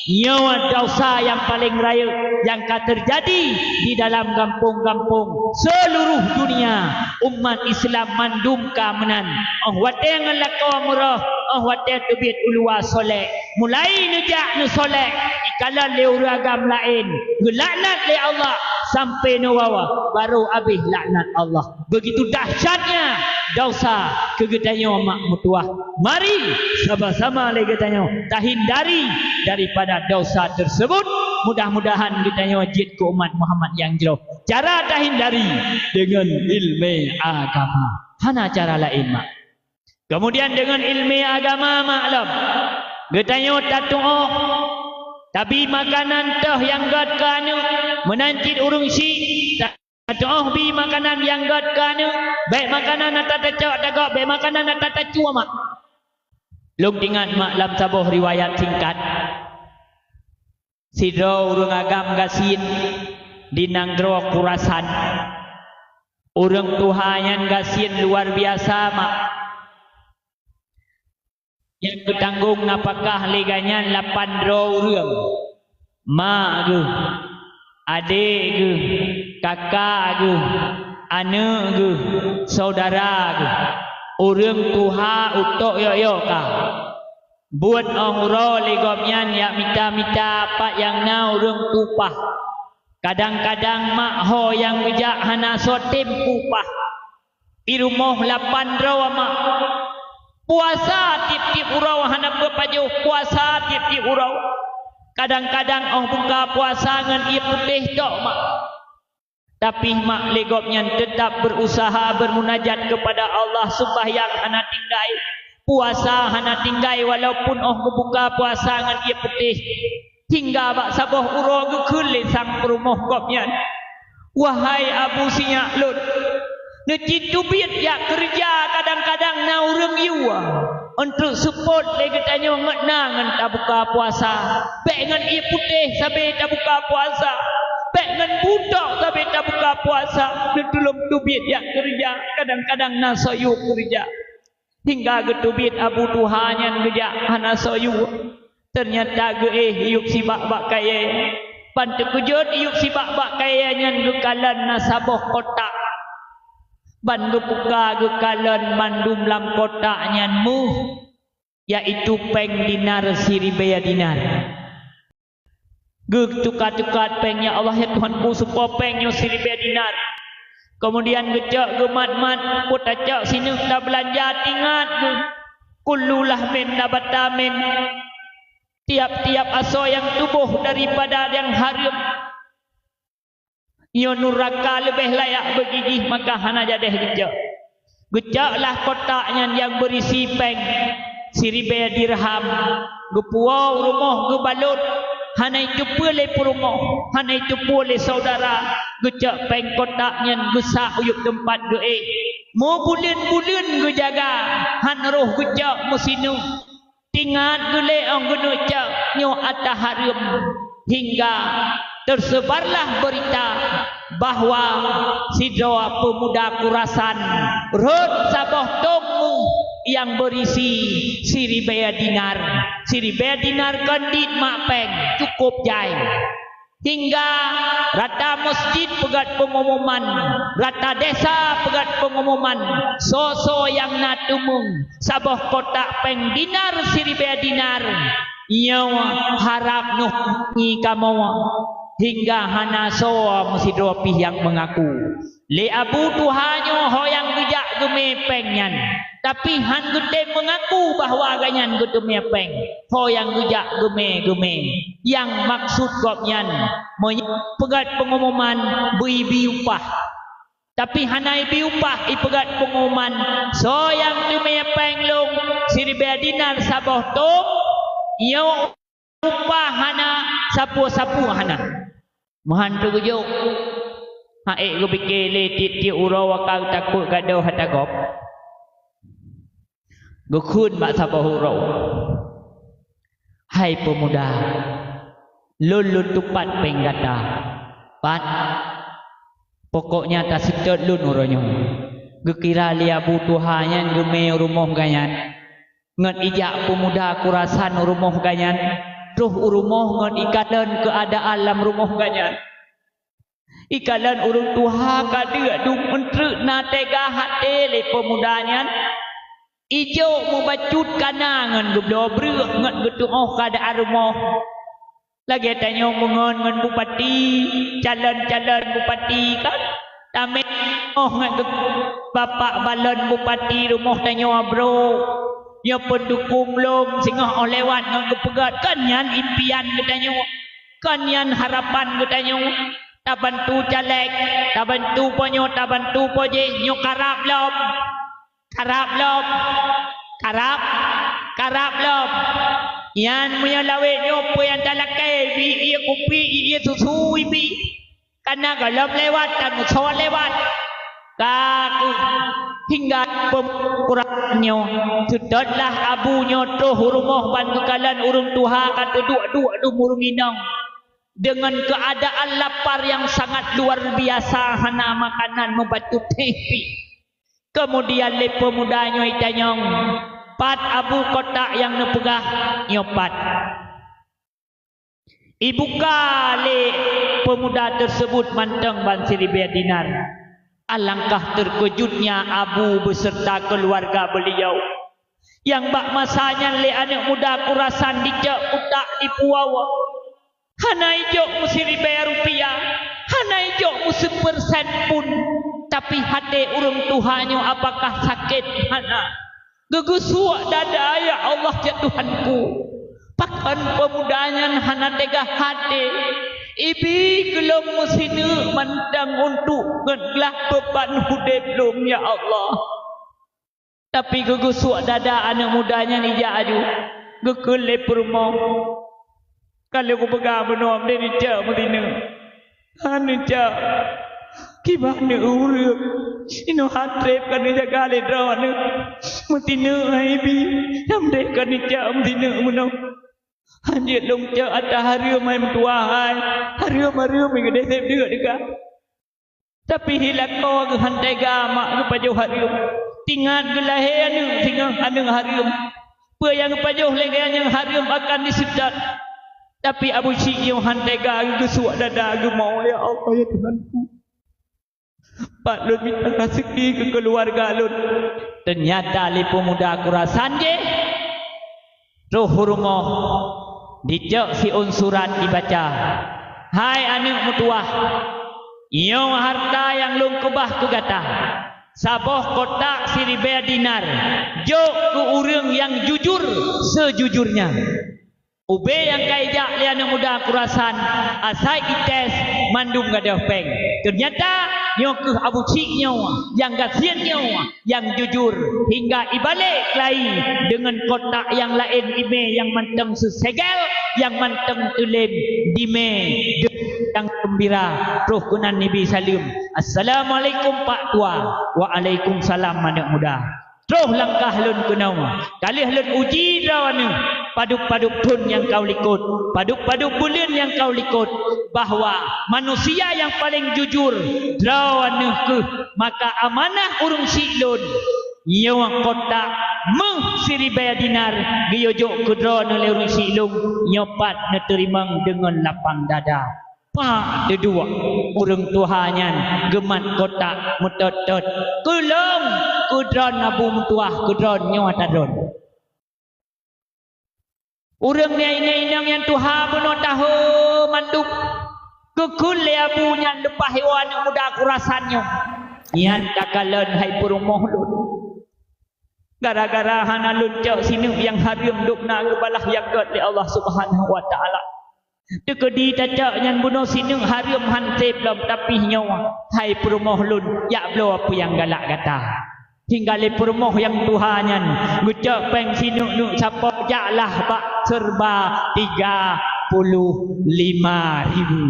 nyoe desya nyang paleng rayeuk nyang ka teujadi di dalam gampông-gampông seuluruh dunia. Umat Islam mandum ka meunan, óh watée ngon lakoe meuroh, óh watée teubiet u luwa solek. Mulai neujak neusolek, ikalon lé ureuëng agam laén, geulaknat lé Allah, sampai nibak bawah, baru habéh laknat Allah. Begitu dahsyatnya dosa keu geutanyoe mak meutuwah. Mari sama-sama lé geutanyoe tahindari daripada dosa tersebut. Mudah-mudahan geutanyoe jeuet keu umat Muhammad nyang jroh. Cara tahindari deungon ileumé agama. Hana cara laén, mak. Keumudian deungon ileumé agama, mak lom, geutanyoe tatuoh, tabi makanan teuh nyang gét keu aneuk, meunan cit ureuëng syik, ta-, tatuoh bi makanan nyang gét keu aneuk, bék makanan ata tacok tagob, bék makanan ata tacue, mak. Lôn ingat, mak, lam saboh riwayat singkat, sidroe ureuëng agam gasien di nanggroe Khurasan. Ureuëng tuha nyan gasien luar biasa, mak. Nyang geutanggong nafakah lé gobnyan lapan droe ureuëng, mak geuh, adék geuh, kakak geuh, aneuk geuh, syedara geuh. Ureuëng tuha utok yok-yok ka. Buet óh uroe lé gobnyan jak mita-mita pat nyang na ureuëng tuha. Kadang-kadang mak ho nyang geujak hana soe tem tuha. Di rumoh lapan droe, mak. Puasa tieb-tieb uroe hana peupajoh, puasa tieb-tieb uroe. Kadang-kadang óh buka puasa ngon ié putéh tok, mak. Tapi mak lé gobnyan teutab beurusaha beumunajat keupada Allah, seumbahyang hana tinggai, puasa hana tinggai, walaupun óh geubuka puasa ngon ié putéh. Hingga bak saboh uroe geukheun lé sang peurumoh gobnyan, "Wahai abu sinyak lôn, neucit teubiet jak keureuja kadang-kadang na ureuëng yue." Eunteuk seupôt lé geutanyoe ngon na ngon tabuka puasa. Bék ngon ié putéh sabe tabuka puasa. Bék ngon butôk sabe tabuka puasa. Neutulông teubiet jak keureuja, kadang-kadang na soe yue keureuja. Hingga geuteubiet abu tuha nyan geujak hana soe yue. Teunyata geuéh yueb sibak bak kayée. Ban teukeujot yueb sibak bak kayée nyan geukalon na saboh kotak. Ban geubuka geukalon mandum lam kotak nyan méuh, yaitu péng dinar siribée dinar. Geutuka-tuka péng, "Ya Allah, ya Tuhanku, seupôt péng nyoe siribée dinar." Keumudian geucok geumat-mat, "Peue tacok sineuk tabeulanja, tingat geuh, kullu lahmin nabata min." Tiap-tiap asoe nyang tuboh daripada nyang hareuem, nyoe nuraka leubeh layak beujijih, maka hana jadeh geucok. Geucoklah kotak nyan nyang beurisi péng siribée dirham, geupuwoe u rumoh geubalot, hana jiteupeue lé peurumoh, hana jiteupeue lé syedara, geucok péng kotak nyan geusak u yueb teumpat geuéh. Meubuleuen-buleuen geujaga, han roh geucok meusineuk. Tingat geuh lé óh geuneuk cok nyoe ata hareuem, hingga teuseubarlah beurita bahwa sidroe peumuda Khurasan rhot saboh tông méuh nyang beurisi siribée dinar. Siribée dinar kon dit mak péng, cukôp jai. Hingga rata meuseujid peugét peungumuman, rata desa peugét peungumuman, soe-soe nyang na teumeung saboh kotak péng dinar siribée dinar, nyoe harab neuh ngi kamoe, hingga hana soe meusidroe pih nyang meungaku. Lé abu tuha nyoe ho nyang geujak geumé péng nyan, tapi han geutem meungaku bahwa gobnyan geuteumé péng. Ho nyang geujak geumé-geumé, nyang maksud gobnyan meunyoe peugét peungumuman beu ibi upah. Tapi hana ibi upah, ipeugét peungumuman, soe nyang teumé péng lôn siribée dinar saboh tông, nyoe upah hana, sapeue-sapeue hana. Meuhan teugeujok. Hana ék geupike lé tieb-tieb uroe ka takot gadôh ata gob. Geukheun bak saboh uroe, "Hai peumuda, lôn lôn tupat péng gata." "Pat?" "Pokoknya taseutôt lôn uroe nyoe." Geukira lé abu tuha nyan geumé u rumoh gobnyan. Ngon ijak peumuda Khurasan u rumoh gobnyan, troh u rumoh ngon ikalon keuadaan lam rumoh gobnyan. Ikalon ureuëng tuha ka deuk dum eunteuk na teuga até lé peumuda nyan. Ijok mubacut kana ngon geubloe breueh ngon geutuoh keuadaan rumoh. Lagée tanyoe meungon ngon bupati, calon-calon bupati kan, tamé rumoh ngon bapak balon bupati rumoh tanyoe brok. Nyoe peudukong lom singoh óh lewat ngon geupeugét, kon nyan impian geutanyoe, kon nyan harapan geutanyoe. Tabantu caleg, tabantu po nyoe, tabantu po jéh, nyoe karab lom. Karab lom. Karab, karab lom. Nyan meunyoe lawét nyoe peue nyang talakée, bi ié kupi, ié susu ibi. Kana gohlom lewat dan soe lewat. Ka keuh hingga peumukuran nyoe, seutôt lah abu nyoe troh u rumoh ban geukalon ureuëng tuha ka teuduek-duek dum ureuëng inong. Dengan keadaan lapar yang sangat luar biasa, hana makanan meubacut teh pih. Kemudian lé peumuda nyoe itanyong, "Pat abu kotak nyang neupeugah?" "Nyoe pat." Ibuka lé peumuda tersebut mantong ban siribée dinar. Alangkah terkejutnya abu beserta keluarga beliau. Nyang bak masa nyan lé aneuëk muda Khurasan dicok kutak dipuwoe. Hana ijok meusiribée rupiah, hana ijok meuseupeursen pun. Tapi até ureuëng tuha nyoe apakah sakét? Hana. Geugeusuek dada, "Ya Allah, ya Tuhanku, pakon peumuda nyan hana teuga até? Ibi keu lôn meusineuk mantong untuk glah beuban udeb lôn, ya Allah." Tapi geugeusuek dada aneuëk muda nyan ijak aju, geukheun lé peurumoh, "Ka lheueh kupeugah bunoe, meuneuk neucok meusineuk. Hana neucok. Kiban neuh ureuëng. Inoe han treb ka neujaga lé droeneuh. Meusineuk hai bi, nyang treb ka neucok meusineuk bunoe. Han jeuet lôn cok atra hareuem hai meutuwah hai. Hareuem, hareuem, geudeh seb deuk teuka." Tapi hi lakoe geuh han teuga mak geupajoh hareuem. Tingat geulahé aneuëk singoh aneuëk hareuem. Peue nyang geupajoh lé geuh nyang hareuem akan diseutôt. Tapi abu syik nyoe han teuga geugeusuek dada geumoe, "Ya Allah, ya Tuhanku, pat lôn mita raseuki keu keuluwarga lôn." Teunyata lé peumuda Khurasan jéh troh u rumoh, dicok siôn surat dibaca, "Hai aneuëk meutuwah, nyoe hareuta nyang lôn keubah keu gata, saboh kotak siribée dinar, jok keu ureuëng nyang jujur seujujurnya." Ubé nyang ka ijak lé aneuëk muda Khurasan, asai ites mandum gadôh péng. Teunyata nyoe keuh abu syik nyoe nyang gasien nyoe nyang jujur, hingga ibalek keulayie deungon kotak nyang laén imé nyang mantong seusegel, nyang mantong teulém dimé deungon nyang geumbira, troh keunan ibi saleuem, "Assalamualaikum Pak Tuha." "Waalaikumsalam aneuëk muda." "Troh langkah lôn keunoe, ka lheueh lôn uji droeneuh padub-padub thon nyang ka u likot, padub-padub buleuen nyang ka u likot, bahwa manusia nyang paleng jujur droeneuh keuh. Maka amanah ureuëng syik lôn, nyoe kotak méuh siribée dinar geuyue jok keu droeneuh lé ureuëng syik lôn, nyoe pat neuteurimong deungon lapang dada." Pak teuduek ureuëng tuha nyan geumat kotak meutot-tot, "Keu lôn, keu droeneuh abu meutuwah, keu droeneuh nyoe atra droeneuh." Ureuëng nyang inong nyang tuha bunoe tahe mandum, geukheun lé abu nyan leupah iwoe aneuëk muda Khurasan nyoe. "Nyan takalon hai peurumoh lôn. Gara-gara hana lôn cok sineuk nyang hareuem, dubna geubalah nyang gét lé Allah Subhanahu wa Taala. Teukeudi tacok nyan bunoe sineuk hareuem han treb lom, tapi nyoe hai peurumoh lôn jak bloe peue nyang galak gata." Hingga lé peurumoh nyang tuha nyan geucok péng sineuk-neuk sapo, jaklah bak seureuba tiga puluh lima ribu.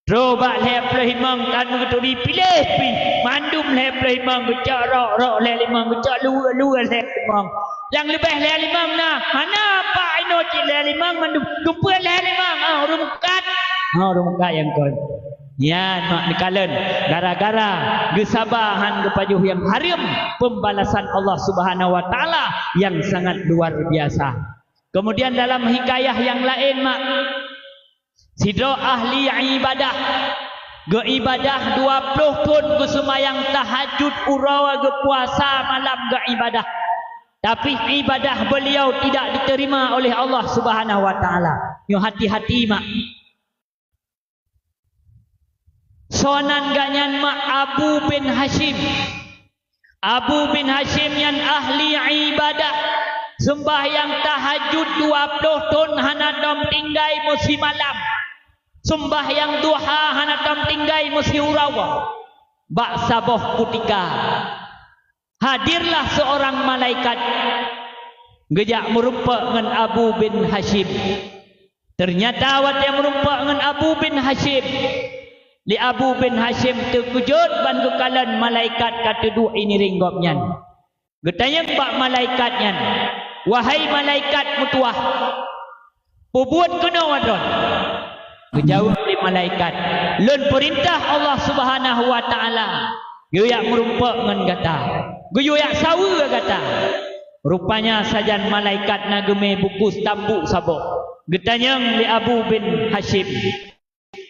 Troh bak lhée ploh limong tan meugeuturi piléh pih, mandum lhée ploh limong geucok rok, rok lhée limong geucok luweue, luweue lhée limong. Nyang leubeh lhée limong na, hana apa inoe cit lhée limong mandum, geupeu lhée limong, ah, ureuëng meukat. Ah, ureuëng meukat nyang kon. Nyan mak neukalon, gara-gara geusaba han geupajoh nyang hareuem, pembalasan Allah Subhanahu wa Taala yang sangat luar biasa. Kemudian dalam hikayah yang lain, mak, sidroe ahli ibadah, geuibadah dua ploh thon, geuseumayang tahajud uroe, geupuasa malam, geuibadah. Tapi ibadah beliau tidak diterima oleh Allah Subhanahu wa Taala. Nyoe hati-hati, mak. Soe nan gobnyan, mak? Abu bin Hasyim. Abu bin Hasyim nyan ahli ibadah. Seumbahyang tahajud dua ploh thon hana tom tinggai meusimalam. Seumbahyang duha hana tom tinggai meusiuroe. Bak saboh kutika, hadirlah seorang malaikat geujak meurumpok ngon Abu bin Hasyim. Teunyata watée meurumpok ngon Abu bin Hasyim, lé Abu bin Hasyim teukeujot ban geukalon malaikat ka teuduek i ngiréng gobnyan. Geutanyong bak malaikat nyan, "Wahai malaikat meutuwah, peubuet keunoe droe?" Geujaweueb lé malaikat, "Lôn peurintah Allah Subhanahu wa Ta'ala geuyue jak meurumpok ngon gata, geuyue jak saweue gata." Rupanya sajan malaikat na geumé buku stambu saboh. Geutanyong lé Abu bin Hasyim,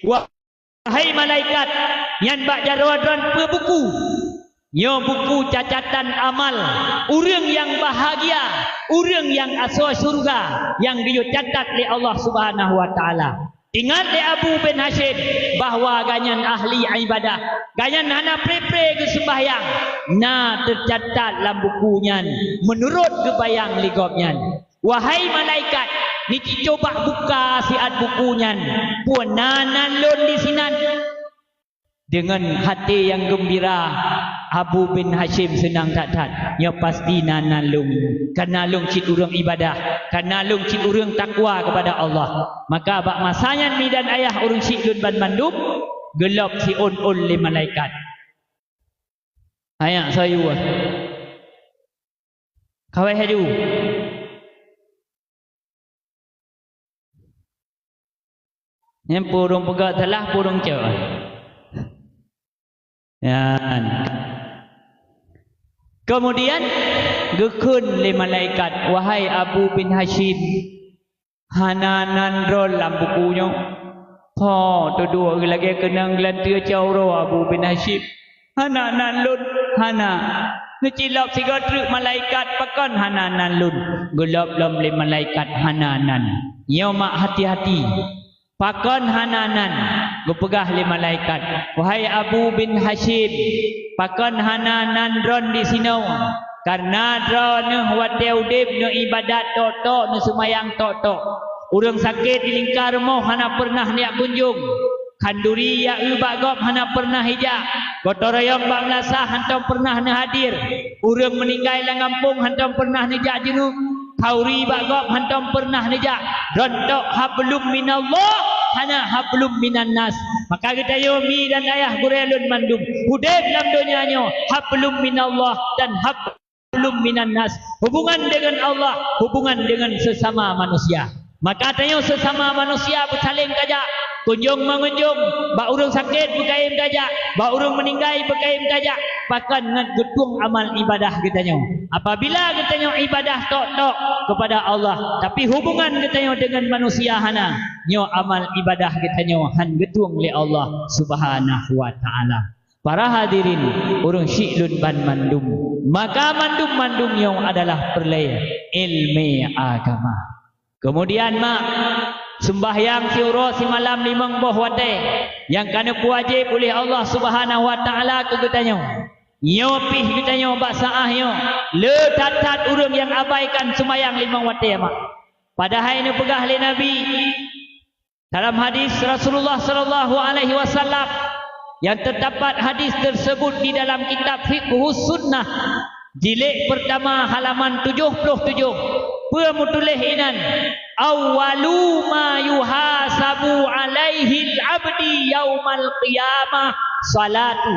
"Wahai malaikat, nyan bak jaroe droe peue buku?" "Nyoe buku cacatan amal ureuëng nyang bahagia, ureuëng nyang asoe syeuruga nyang geuyue catat lé Allah Subhanahu wa Ta'ala." Ingat lé Abu bin Hasyim bahwa gobnyan ahli ibadah, gobnyan hana pré-pré geuseumbahyang, na teucatat lam buku nyan meunurot geubayang lé gobnyan. "Wahai malaikat, neucuba buka siat buku nyan, peue na nan lôn disinan?" Deungon até nyang geumbira, Abu bin Hasyim seunang that-that. Nyoe pasti na nan lôn, kareuna lôn cit ureuëng ibadah, kareuna lôn cit ureuëng takwa keupada Allah. Maka bak masa nyan, mi dan ayah, ureuëng syiek lôn banmandum geulop siôn-ôn lé malaikat. Ayah sayuwa. Kawai haju. Nyan peue ureuëng peugah salah, peue ureuëng cok. Nyan. Keumudian, geukheun lé malaikat, "Wahai Abu bin Hasyim, hana nan droe lam buku nyoe." Tho, teuduek lagée keunong geulanteue cot uroe Abu bin Hasyim. "Hana nan lôn, hana." Neucilop sigoe treuk malaikat, "Pakon hana nan lôn?" Geulop lom lé malaikat, "Hana nan." Nyoe mak hati-hati. "Pakon hana nan?" Geupeugah lé malaikat, "Wahai Abu bin Hasyim, pakon hana nan droe disinoe? Kareuna droeneuh watée udeb neuibadat tok-tok, neuseumayang tok-tok. Ureuëng sakét di lingka rumoh hana peureunah neujak kunjong. Khanduri nyang eu bak gob hana peureunah ijak. Gotong royong bak meulasah hantom peureunah neuhadir. Ureuëng meuninggai lam gampông hantom peureunah neujak jeungeuk. Khauri bak gob hantom peureunah neujak. Droe tok hablum minallah, hana hablum minannas." Maka geutanyoe, mi dan ayah, gurée lôn mandum, udeb lam donya nyoe hablum minallah dan hab hablum minannas, hubungan deungon Allah, hubungan deungon seusama manusia. Maka tanyoe seusama manusia beusaléng tajak, kunjong meungunjong, bak ureuëng sakét beukayém tajak, bak ureuëng meuninggai beukayém tajak, pakon ngon geutueng amal ibadah geutanyoe. Apabila geutanyoe ibadah tok-tok keupada Allah, tapi hubungan geutanyoe deungon manusia hana, nyoe amal ibadah geutanyoe han geutueng lé Allah Subhanahu wa Ta'ala. Para hadirin, ureuëng syiek lôn banmandum, maka mandum-mandum nyoe adalah peureulée iéleumé agama. Keumudian, mak, seumbahyang siuroe simalam limong boh watée nyang ka neupeuwajéb uleh Allah Subhanahu wa Ta'ala keu geutanyoe. Nyoe pih geutanyoe bak saát nyoe le that-that ureuëng nyang abaikan seumayang limong watée, mak. Padahai neupeugah lé Nabi, dalam hadis Rasulullah sallallahu alaihi wasallam, yang terdapat hadis tersebut di dalam kitab Fiqhus Sunnah, jilid pertama, halaman tujuh puluh tujuh, peue meutuléh inan, "Awwalu ma yuhasabu alaihil abdi yaumal qiyamah salatu.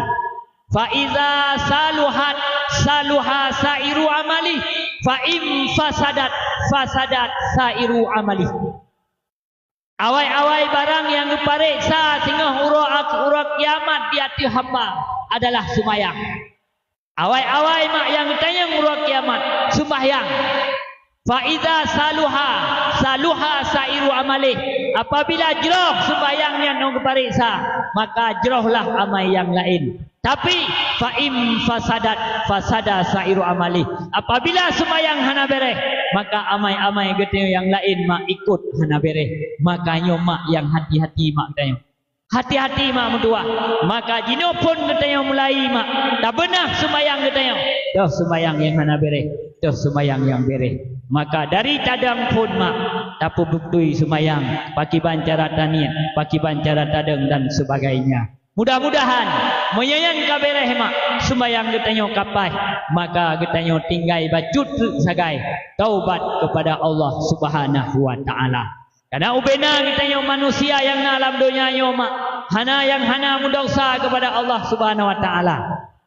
Fa iza saluhat, saluha sairu amalih. Fa in fasadat, fasadat sairu amalih." Awai-awai barang nyang geupareksa singoh uroe ak-, uroe kiamat di ateueh hamba adalah seumayang. Awai-awai mak nyang geutanyong uroe kiamat, seumayang. Fa iza saluha, saluha sairu amalih. Apabila jroh seumayang nyan nyang geupareksa, maka jrohlah amai nyang laén. Tapi, fa in fasadat, fasada sa'iru amali. Apabila seumayang hana béréh, maka amai-amai geutanyoe nyang laén mak ikot hana béréh. Maka nyoe mak nyang hati-hati mak geutanyoe. Hati-hati mak meutuwah. Maka jinoe phon geutanyoe mulai mak tabeunah seumayang geutanyoe. Toh seumayang nyang hana béréh, toh seumayang nyang béréh. Maka dari tadong phon mak tapeubeutôi seumayang, pakiban cara taniet, pakiban cara tadong dan sebagainya. Mudah-mudahan, meunyoe nyan ka béréh mak, seumayang geutanyoe ka paih, maka geutanyoe tinggai bacut treuk sagai, taubat kepada Allah Subhanahu wa Ta'ala. Karena ubena geutanyoe manusia nyang na lam donya nyoe mak, hana nyang hana meudesya kepada Allah Subhanahu wa Ta'ala.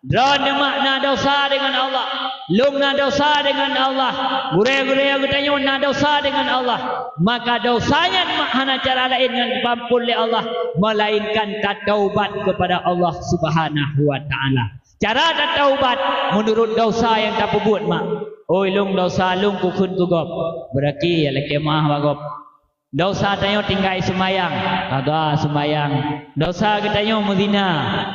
Droeneuh mak na desya deungon Allah, lôn na desya deungon Allah, gurée-gurée geutanyoe na desya deungon Allah. Maka desya nyan mak hana cara laén nyang geupampon lé Allah, melainkan tataubat kepada Allah Subhanahu wa Ta'ala. Cara tataubat meunurot desya nyang tapeubuet mak. Oi lôn desya lôn kukheun keu gob, beurati ya lakée meu'ah bak gob. Desya tanyoe tinggai seumayang, qadha seumayang. Desya geutanyoe meuzina,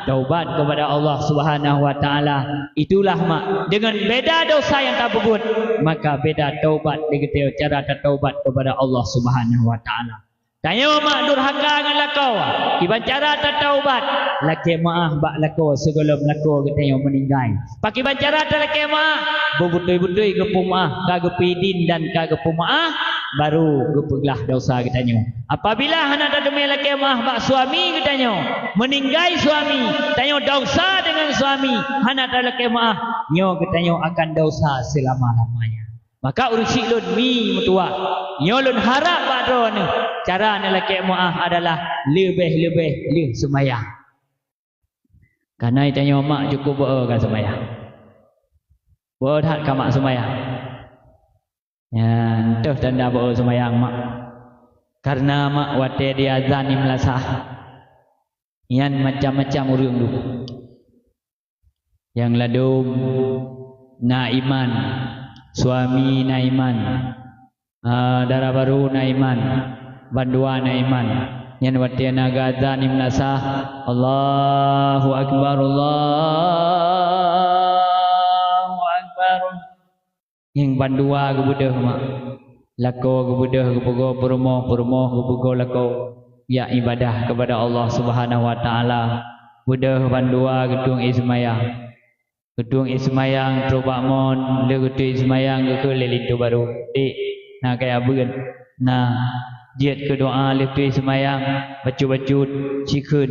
taubat kepada Allah Subhanahu wa Ta'ala. Itulah mak, deungon beda desya nyang tapeubuet, maka beda taubat lé geutanyoe cara tataubat kepada Allah Subhanahu wa Ta'ala. Tanyoe mak durhaka ngon lakoe, kiban cara tataubat, lakée meu'ah bak lakoe sigohlom lakoe geutanyoe meuninggai. Pakiban cara talakée meu'ah, beubeutôi-beutôi geupeumeu'ah, ka geupeuidin dan ka geupeumeu'ah, baru geupeuglah desya geutanyoe. Apabila hana tateumé lakée meu'ah bak suami geutanyoe, meuninggai suami, tanyoe desya deungon suami, hana talakée meu'ah, nyoe geutanyoe akan desya seulama-lamanya. Maka ureuëng syiek lôn mi meutuwah, nyoe lôn harab bak droeneuh, cara neulakée meu'ah adalah leubeh-leubeh lheueh seumayang. Kareuna tanyoe mak cukôp beu-o ka seumayang. Beu-o that ka mak seumayang. Nyan toh tanda beu-o seumayang mak. Kareuna mak watée di azan di meulasah, nyan macam-macam ureuëng dum. Nyang ladôm na iman, suami na iman, Ah, dara barô na iman, bandua na iman. Nyan watée na geuazan di meulasah, Allahu Akbar, Allahu Akbar. Nyang bandua geubeudôh mak. Lakoe geubeudôh geupeugoe peurumoh, peurumoh geupeugoe lakoe. Ya ibadah kepada Allah Subhanahu wa Ta'ala. Beudôh bandua geutueng ié seumayang. Geutueng ié seumayang trok bak mon, lheueh geutueng ié seumayang geukheun lé linto barô, "Dek, na kaya beuet, na, jeuet keu doá lheueh tueng ié seumayang, bacut-bacut, cikheun,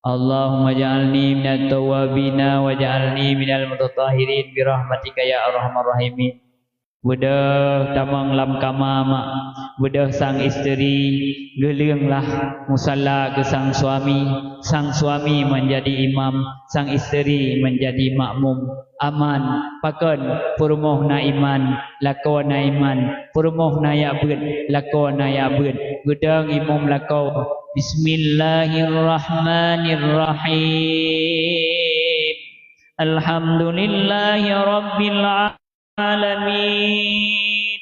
'Allahumma ja'alni minat tawwabina wa ja'alni minal mutatahhirin bi rahmatika ya arhamar rahimin.'" Beudôh tamong lam kama mak, beudôh sang isteri, geuleueng lah musalla keu sang suami, sang suami meunjadi imam, sang isteri meunjadi makmum. Aman, pakon, peurumoh na iman, lakoe na iman, peurumoh na jak beuet, lakoe na jak beuet. Geudong imum lakoe, Bismillahirrahmanirrahim. Alhamdulillahirabbil alamin.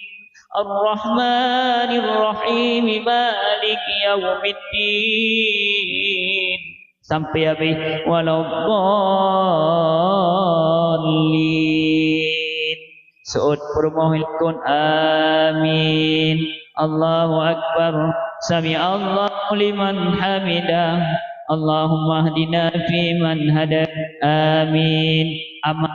Arrahmanirrahim. Maliki yaumiddin. Sampai habis. Waladdallin. Seuôt peurumoh ikon. Amin. Allahu Akbar. Sami'allahu liman hamidah. Allahumma hdina fiman hadait. Amin. Amin.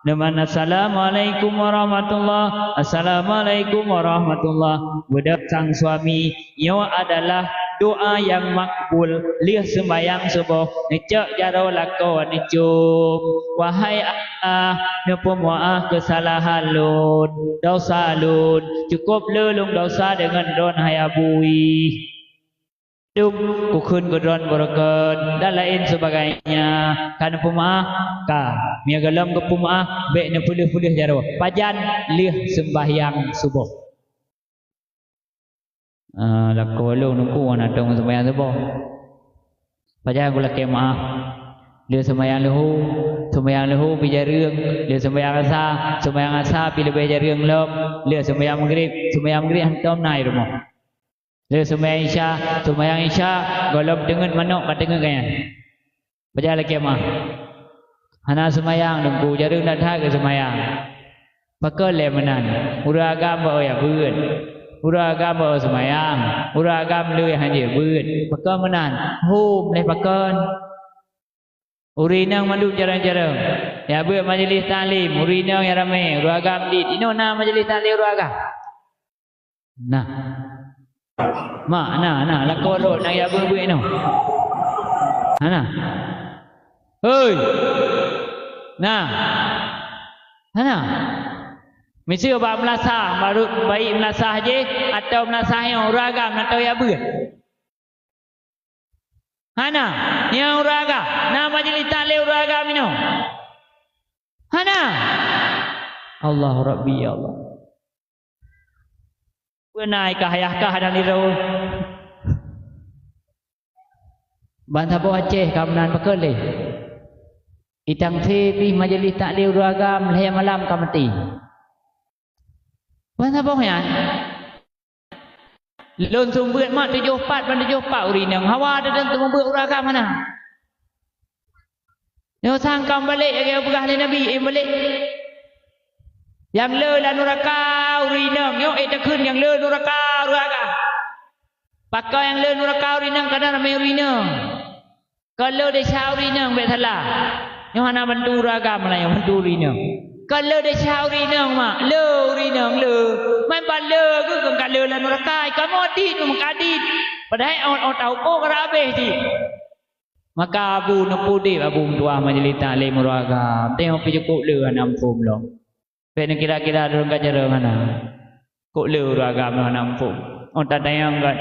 Neuman, "Assalamualaikum warahmatullah." "Assalamualaikum warahmatullah." Beudôh sang suami, nyoe adalah doá nyang makbul lheueh seumayang suboh. Neucok jaroe lakoe neucok, "Wahai Allah, neupeumeu'ah keusalahan lôn, desya lôn. Cukôp le lôn desya deungon droen hai Abu ih." Dum, kukheun keu droen beureukat dan laén seubagainya. Ka neupeumeu'ah? Ka. Meunyo gohlom geupeumeu'ah, bék neupeuleueh-peuleueh jaroe. Pajan? Lheueh seumbahyang suboh. Ah, lakoe lôn nungku hana tong seumbahyang suboh. Pajan kulakée meu'ah? Lheueh seumbahyang leuhô, seumbahyang leuhô pih jareueng, lheueh seumbahyang asa, seumbahyang asa pih leubeh jareueng lom, lheueh seumbahyang maghrib, seumbahyang maghrib hantom na i rumoh. Lheueh seumayang isya, seumayang isya, gohlom teungeut manok ka teungeut gobnyan. Pajan lakée meu'ah? Hana seumayang Teungku, jareueng that-that keu seumayang. Pakon lé meunan? Ureueng agam bak jak beuet. Ureueng agam bak seumayang. Ureueng agam le hana jak beuet. Pakon meunan? Hom lé pakon? Ureueng inong mandum jareueng-jareueng. Jak beuet majelis taklim, ureueng inong nyang ramé, ureueng agam dit. Inoe na majelis taklim ureueng agam? Nah. Mak, na, na, lakoe rot, na jak beuet-beuet inoe. Hana. Hei. Na. Hana. Miseue bak meulasah, baru baik meulasah jih, atau meulasah nyoe ureueng agam, atau jak beuet. Hana, nyang ureueng agam, na majelis taklim ureueng agam inoe. Hana. Allah Rabbi, ya Allah. Beuna ikah yah kah dan liro. Ban saboh Aceh ka meunan pakon lé. Itang se pih majelis taklim ureueng agam lhée malam ka maté. Ban saboh nyan. Lôn seumeubeuet mat tujoh pat ban tujoh pat ureueng inong. Hawa deudeung seumeubeuet ureueng agam hana. Nyoe sang ka meubalek lagée peugah lé Nabi, eh, meubalek. Nyang le lam nuraka ureueng inong, nyoe eh takheun nyang le nuraka ureueng agam. Pakon nyang le nuraka ureueng inong, kana ramé ureueng inong. Kon le desya ureueng inong bék salah. Nyoe hana bantu ureueng agam lah, nyoe bantu ureueng inong. Kon le desya ureueng inong mak, le ureueng inong le. Man ban le geuh kon ka le lam nuraka, kamoe dit meukadit. Padahai ôn-ôn tahu ko karab habéh jih. Maka Abu neupeudeb, Abu meutuah majelis taklim ureueng agam. Tengok pih cukôp le hana muphom lom. Bék neukira-kira droe ka jareueng hana. Kok le ureueng agam hana muphom. Ôn tatanyong kan.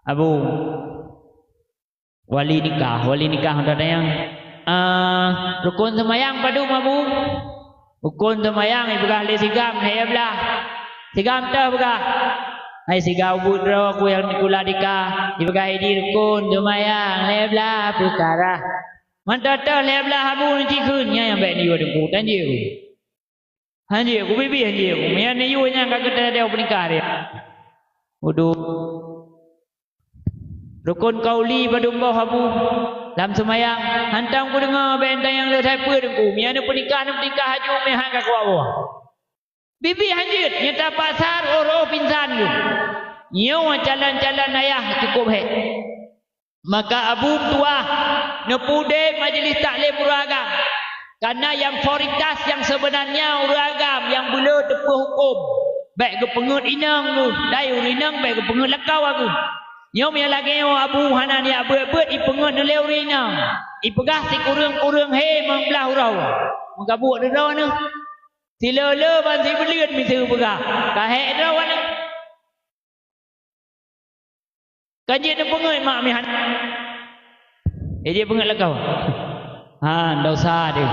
Abu, wali nikah, wali nikah ôn tatanyong. Ah, rukon seumayang padum Abu? Rukon seumayang ipeugah lé sigam lhée blah. Sigam toh peugah. Hai sigam ubeut droe ku nyang sikula nikah, ipeugah idi rukon seumayang lhée blah peukara. Mantong toh lhée blah Abu neucikheun, nyan nyang bék neuyue teungku, tan jeuet ku. Han jeuet ku, bibi han jeuet ku. Meunyan neuyue nyan ka geutanyoe peunikah dia. Udhu. Rukon kauli padum boh Abu lam seumayang, hantom kudeungoe bék tanyong le that peue teungku. Meunyan neupeunikah, neupeunikah aju meuhan ka kuat boh. Bibi han jeuet, nyan tapaksa roh-roh pingsan geuh. Nyoe calon-calon ayah cukôp hék. Maka Abu meutuah neupeudeb majelis taklim ureueng agam. Karena nyang prioritas nyang seubeunanya ureueng agam nyang beuleu teupeu huköm. Bék geupeungeut inong geuh, dai ureueng inong bék geupeungeut lakoe geuh. Nyoe meunyo lagée nyoe Abu hana neujak beuet-beuet ipeungeut lé ureueng inong. Ipeugah sikureueng-kureueng hé meublah uroe. Meugabuek droe neuh. Silolo ban sibuleuen miseue peugah, ka hék droe neuh. Ka jeuet neupeungeut mak meuhan. Eh, jeuet peungeut lakoe. Ha, dosa deh.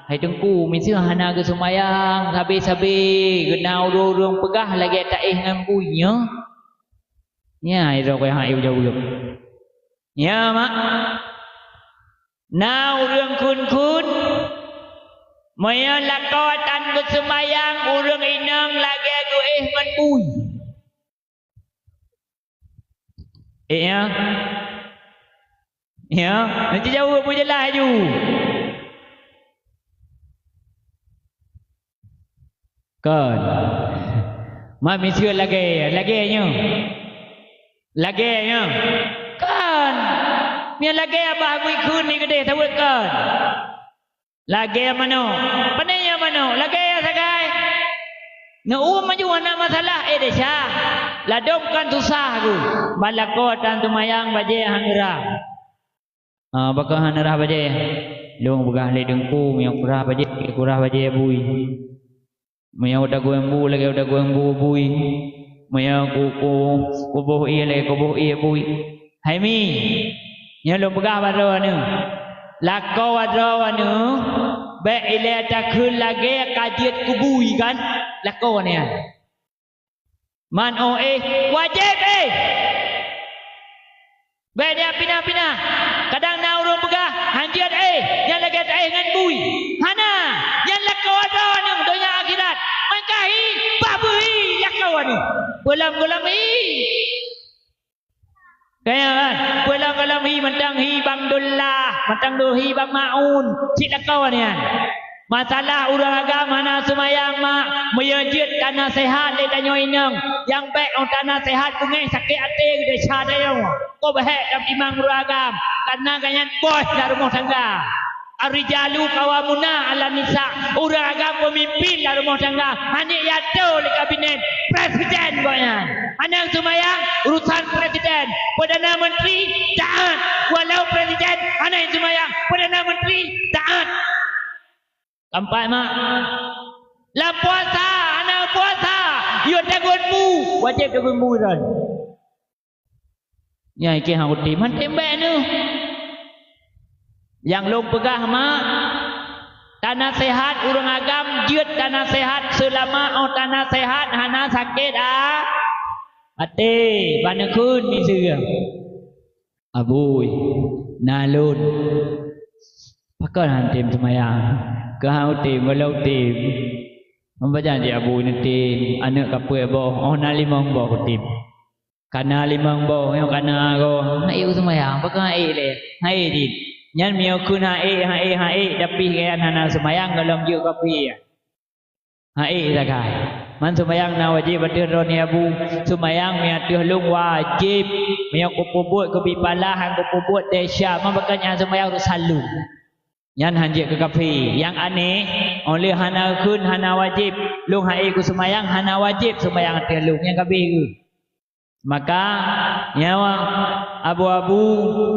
Hai teungku, miseue hana geuseumayang sabe-sabe, geuna ureueng-ureueng peugah lagée taéh ngon bui nyoe. Nya, hai droe nyang hai jaweueb. Nya, mak. Na ureueng kheun-kheun, meunyoe lakoe tan geuseumayang ureueng inong lagée geuéh ngon bui. Eh, ya? Ya, nanti jaweueb beujeulaih aju. Kon. Mak miseue lagée, lagée nyoe. Lagée nyoe. Kon. Meunyoe lagée babah bui kheun ni keudeh taweuet kon. Lagée manok. Pane nyang manok? Lagée nyang sagai. Neuuem maju hana masalah, eh, desya. Ladom kan susah geuh. Ban lakoe tan seumayang bajée han geurhah. Ah, pakon han geurhah bajée? Lôn peugah lé teungku, meunyoe kurhah bajée, kurhah bajée bui. Meunyoe tagueng bu lagée tagueng bu bui. Meunyoe ku, ku, kuboh ié lagée kuboh ié bui. Hai mi, nyoe lôn peugah bak droeneuh. Lakoe droeneuh, bék ilée takheun lagée ka jeuet keu bui kan? Lakoe nyan. Man oh éh, wajéb éh. Bék nyan pinah-pinah. Kadang na ureuëng peugah, "Han jeuet éh, nyan lagée taéh ngon bui." Hana, nyan lakoe droeneuh donya akhirat. Man ka hi, bah beuhi lakoe neuh. Peulom-peulom hi. Kaya kan? Peulom-peulom Mantong hi Bang Dullah, mantong deuh hi Bang Maun, cit lakoe nyan. Masalah ureuëng agam hana seumayang mak, meunyoe jeuet tanaseuhat lé tanyoe inong, nyang bék ong tanaseuhat beungéh sakét até geudesya tanyoe. Kok beuhék tamtimang ureuëng agam, kareuna gobnyan boh lam rumoh tangga. Ar-rijalu qawwamuna 'alan nisa, ureuëng agam peumimpin lam rumoh tangga, hana jiatur lé kabinet, presiden gobnyan. Hana seumayang, urusan presiden. Perdana Menteri taat, walau presiden hana seumayang, Perdana Menteri taat. Keempat mak, lam puasa, hana puasa, yue tagun bu, wajéb tagun bu droe. Nyan ikeu hang utem, han tem bék neuh. Nyang lôn peugah mak, tanaseuhat ureuëng agam jeuet tanaseuhat seulama oh tanaseuhat hana sakét a-, até, ban neukheun miseue. Abui, na lôn. Pakon han tem seumayang? Keu hang utem, gohlom utem. Meubajang di abui neutem, aneuëk kapeue boh, oh na limong boh utem. Kana limong boh, nyoe kana goe. Hana ék seumayang, pakon hana ék lé? Hana ék jih. Nyan meunyoe kheun hana ék, hana ék, hana ék, tapi gobnyan hana seumayang, gohlom jeuet kafé. Hana ék sagai. Man seumayang na wajéb ateueh droeneuh abu. Seumayang meunyoe ateueh lôn wajéb. Meunyoe kupeubuet keubiet palah, han kupeubuet desya, man pakon nyan seumayang rot saleuem. Nyan han jeuet keu kafé. Nyang aneh, óh lheueh hana kheun hana wajéb. Lôn hana ék kuseumayang, hana wajéb seumayang ateueh lôn. Nyan ka abéh geuh. Maka, nyoe abu-abu,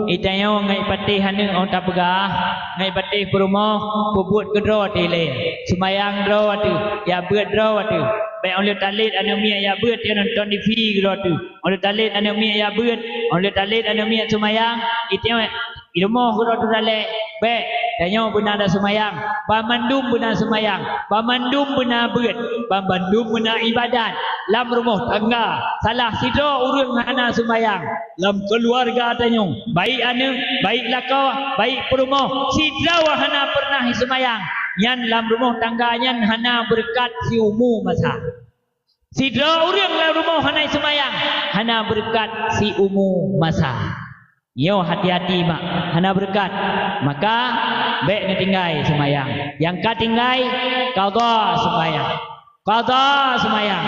geutanyoe ngon patéh aneuëk óh tapeugah, ngon patéh peurumoh, peubuet keudroe teuh lé. Seumayang droe teuh, jak beuet droe teuh. Bék óh lheueh talét aneuëk miet jak beuet, jak nonton T V keudroe teuh. Óh lheueh talét aneuëk miet jak beuet, óh lheueh talét aneuëk miet seumayang, geutanyoe di rumoh keudroe teuh talét. Bék, tanyoe beuna taseumayang, banmandum beuna seumayang, banmandum beuna beuet, banmandum beuna iébadat. Lam rumoh tangga, salah sidroe ureuëng hana seumayang, lam keuluwarga tanyoe, baik aneuëk, baik lakoe, baik peurumoh, sidroe hana peureunah seumayang, nyan lam rumoh tangga nyan hana beureukat siumu masa. Sidroe ureuëng lam rumoh hana seumayang, hana beureukat siumu masa. Nyoe hati-hati mak, hana beureukat. Maka, bék neutinggai seumayang. Nyang ka tinggai, qadha seumayang. Qadha seumayang.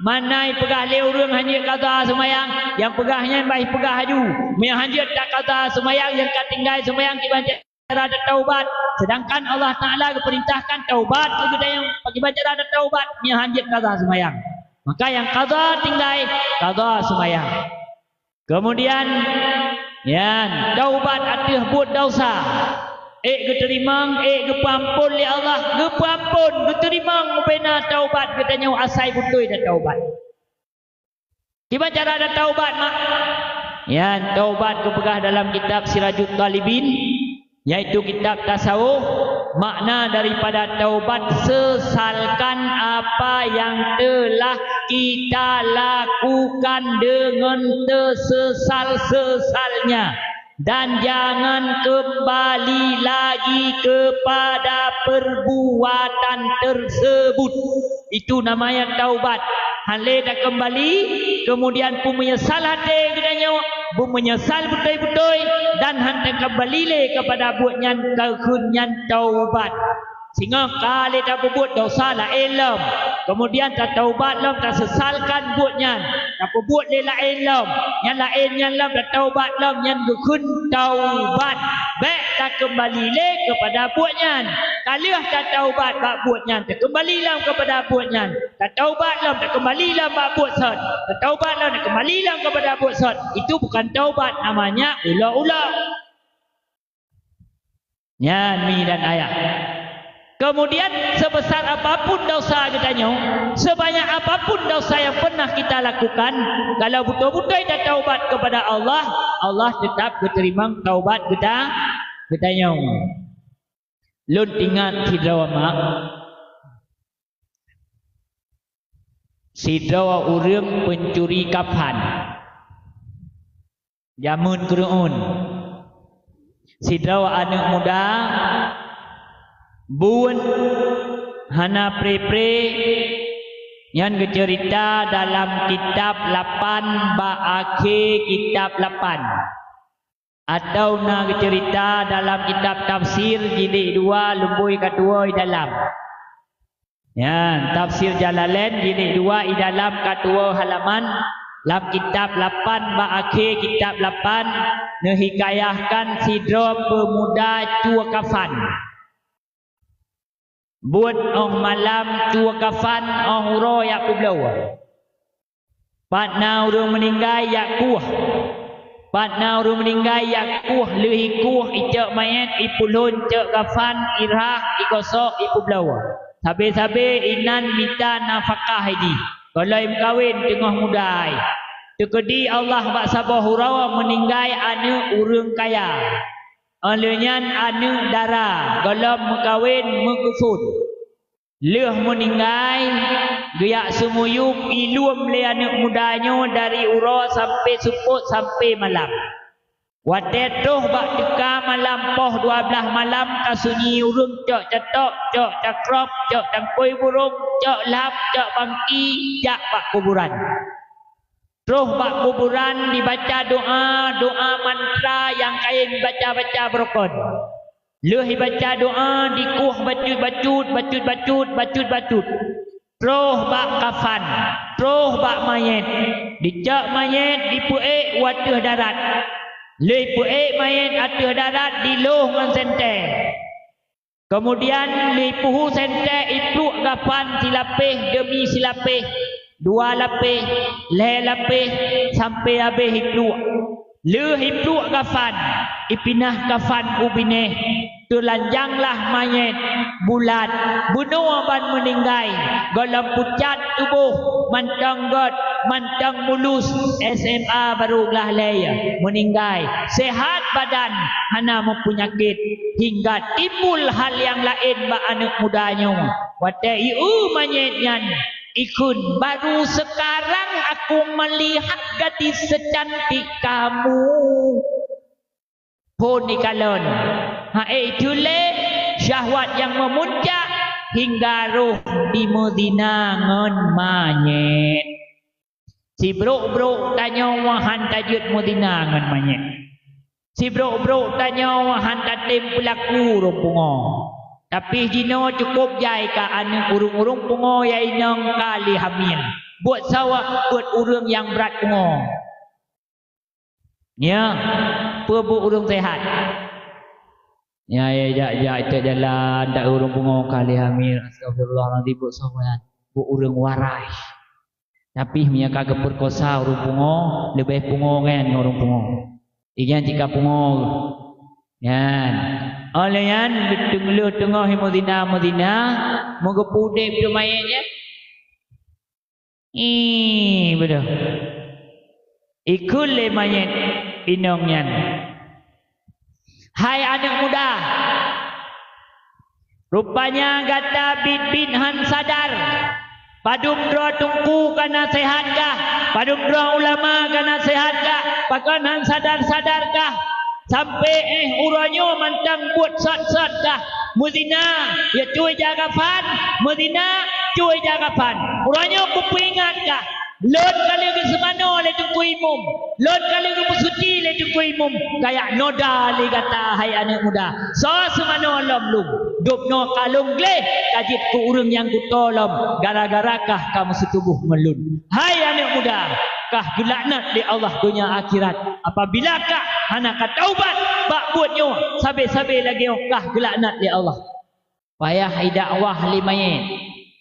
Mana jipeugah lé ureuëng han jeuet qadha seumayang, nyang peugah nyan bah jipeugah laju. Meunyoe han jeuet taqadha seumayang, nyang ka tinggai seumayang kiban cara tataubat. Seudangkan Allah Taala geupeurintahkan taubat keu geutanyoe, kiban cara tataubat meunyoe han jeuet qadha seumayang. Maka nyang qadha tinggai, qadha seumayang. Keumudian, nyan, taubat ateueh buet desya. Ék geuteurimong, ék geupeuamphon lé Allah, geupeuamphon, geuteurimong bubena taubat geutanyoe asai beutôi tataubat. Kiban cara tataubat mak? Nyan, taubat geupeugah dalam kitab Sirajut Thalibin, yaitu kitab tasawuf, makna daripada taubat, sesalkan apa yang telah kita lakukan dengan sesal-sesalnya, dan jangan kembali lagi kepada perbuatan tersebut. Itu namanya taubat. Han lé takeumbali, keumudian peumeunyeusal até geutanyoe, beumeunyeusal beutôi-beutôi, dan han takeumbali lé keupada buet nyan, takheun nyan taubat. Singoh ka lé tapeubuet desya laén lom, keumudian tataubat lom, tasesalkan buet nyan, tapeubuet lé laén lom, nyang laén nyan lom tataubat lom, nyan geukheun taubat. Bék takeumbali lé keupada buet nyan. Ka lheueh tataubat bak buet nyan, takeumbali lom keupada buet nyan. Tataubat lom, takeumbali lom bak buet sot. Tataubat lom, takeumbali lom keupada buet sot. Itu bukan taubat, namanya ulok-ulok. Nyan mi dan ayah. Kemudian, sebesar apapun dosa geutanyoe, sebanyak apapun dosa yang pernah kita lakukan, kalau beutôi-beutôi tataubat kepada Allah, Allah tetap geuteurimong taubat geuta-, geutanyoe. Lôn ingat sidroe mak, sidroe ureuëng peuncuri kafan. Jameun keureuen, sidroe aneuëk muda buet hana pre-pre, nyan geuceurita dalam kitab lapan bak akhé kitab lapan. Atau na geuceurita dalam kitab tafsir jilid dua lumbôi ka tuwoe i dalam. Nyan, tafsir Jalalain jilid dua i dalam ka tuwoe halaman, lam kitab lapan bak akhé kitab lapan neuhikayahkan sidroe peumuda cue kafan. Buet óh malam cue kafan óh uroe jak peubloe. Pat na ureuëng meuninggai jak kueh. Pat na ureuëng meuninggai jak kueh, lheueh i kueh, i cok manyét, i pulhon, cok kafan, i rhah, i gosok, i peubloe. Sabe-sabe inan mita nafakah i jih. Gohlom meukawen teungoh muda ai. Teukeudi Allah bak saboh uroe meuninggai aneuëk ureuëng kaya. Óh lheueh nyan aneuëk dara gohlom meukawen meukeusut. Lheueh meuninggai, geujak seumuyub iluem lé aneuëk muda nyoe dari uroe sampoe seupôt sampoe malam. Watée troh bak teuka malam poh dua blaih malam ka sunyi ureuëng cok catok, cok cakrop, cok tangkôi burông, cok lham, cok bangki jak bak kuburan. Troh bak kuburan dibaca doa, doa mantra nyang kayém baca-baca beurukon. Lheueh ibaca doa, dikueh bacut-bacut, bacut-bacut, bacut-bacut. Troh bak kafan, troh bak manyét. Dicok manyét, dipeuék u ateueh darat. Lheueh ipeuék manyét ateueh darat, dilôh ngon sentée. Keumudian lheueh ipeuhu sentée, ipluek kafan silapéh deumi silapéh, dua lapéh, lhée lapéh, sampoe habéh ipluek. Lheueh ipluek kafan, ipinah kafan u binéh, teulanjanglah manyét bulat, bunoe ban meuninggai, gohlom pucat tuboh, mantong gét, mantong mulus, S M A barô glah lhée, meuninggai, seuhat badan, hana meupeunyakét, hingga timbul hal nyang laén bak aneuëk muda nyoe. Watée ieu manyét nyan, ikheun, "Baru sekarang aku melihat gadis secantik kamu." Phon ikalon, ha'é ituléh syahwat nyang meumuncak hingga roh jimeuzina ngon manyét. Sibrok-brok tanyoe han tajeuet meuzina ngon manyét. Sibrok-brok tanyoe han tatem peulaku ureuëng pungo. Tapi jinoe cukôp jai ka aneuëk ureuëng-ureuëng pungo nyang inong ka lheueh hamil. Buet sawa buet ureuëng nyang brat pungo. Nyan, peue buet ureuëng seuhat? Nyan, ya, jak, jak, jak jalan, dak ureuëng pungo ka lheueh hamil. Astagfirullahalazim, buet sawa nyan. Buet ureuëng warai. Tapi meunyo ka geupeukosa ureuëng pungo, leubeh pungo nyan ngon ureuëng pungo. Inyan cit ka pungo. Nyan. Óh lheueh nyan, teungoh, teungoh meuzina, meuzina, meugeupudeb tu manyét nyan. Ih, beudôh. Ikheun lé manyét inong nyan, "Hai aneuëk muda, rupanya gata biet-biet han sadar. Padum droe teungku ka naseuhat gah, padum droe ulama ka naseuhat gah, pakon han sadar-sadar gah? Sampoe éh uroe nyoe mantong buet sot-sot gah. Meuzina, ya cue ija kafan, meuzina, cue ija kafan. Uroe nyoe kupeuingat gah. Lôn ka lheueh geuseumanoe lé Teungku Imum. Lôn ka lheueh geupeusuci lé Teungku Imum. Kajak noda lé gata, hai aneuëk muda. Soe seumanoe lom lôn? Dubnoe ka lôn gleh, ka jeuet keu ureuëng nyang kuto lom, gara-gara kah ka meuseutuboh ngon lôn. Hai aneuëk muda, kah geulaknat lé Allah donya akhirat. Apabila kah hana ka taubat bak buet nyoe, sabe-sabe lagée nyoe kah geulaknat lé Allah." Payah idakwah lé manyét,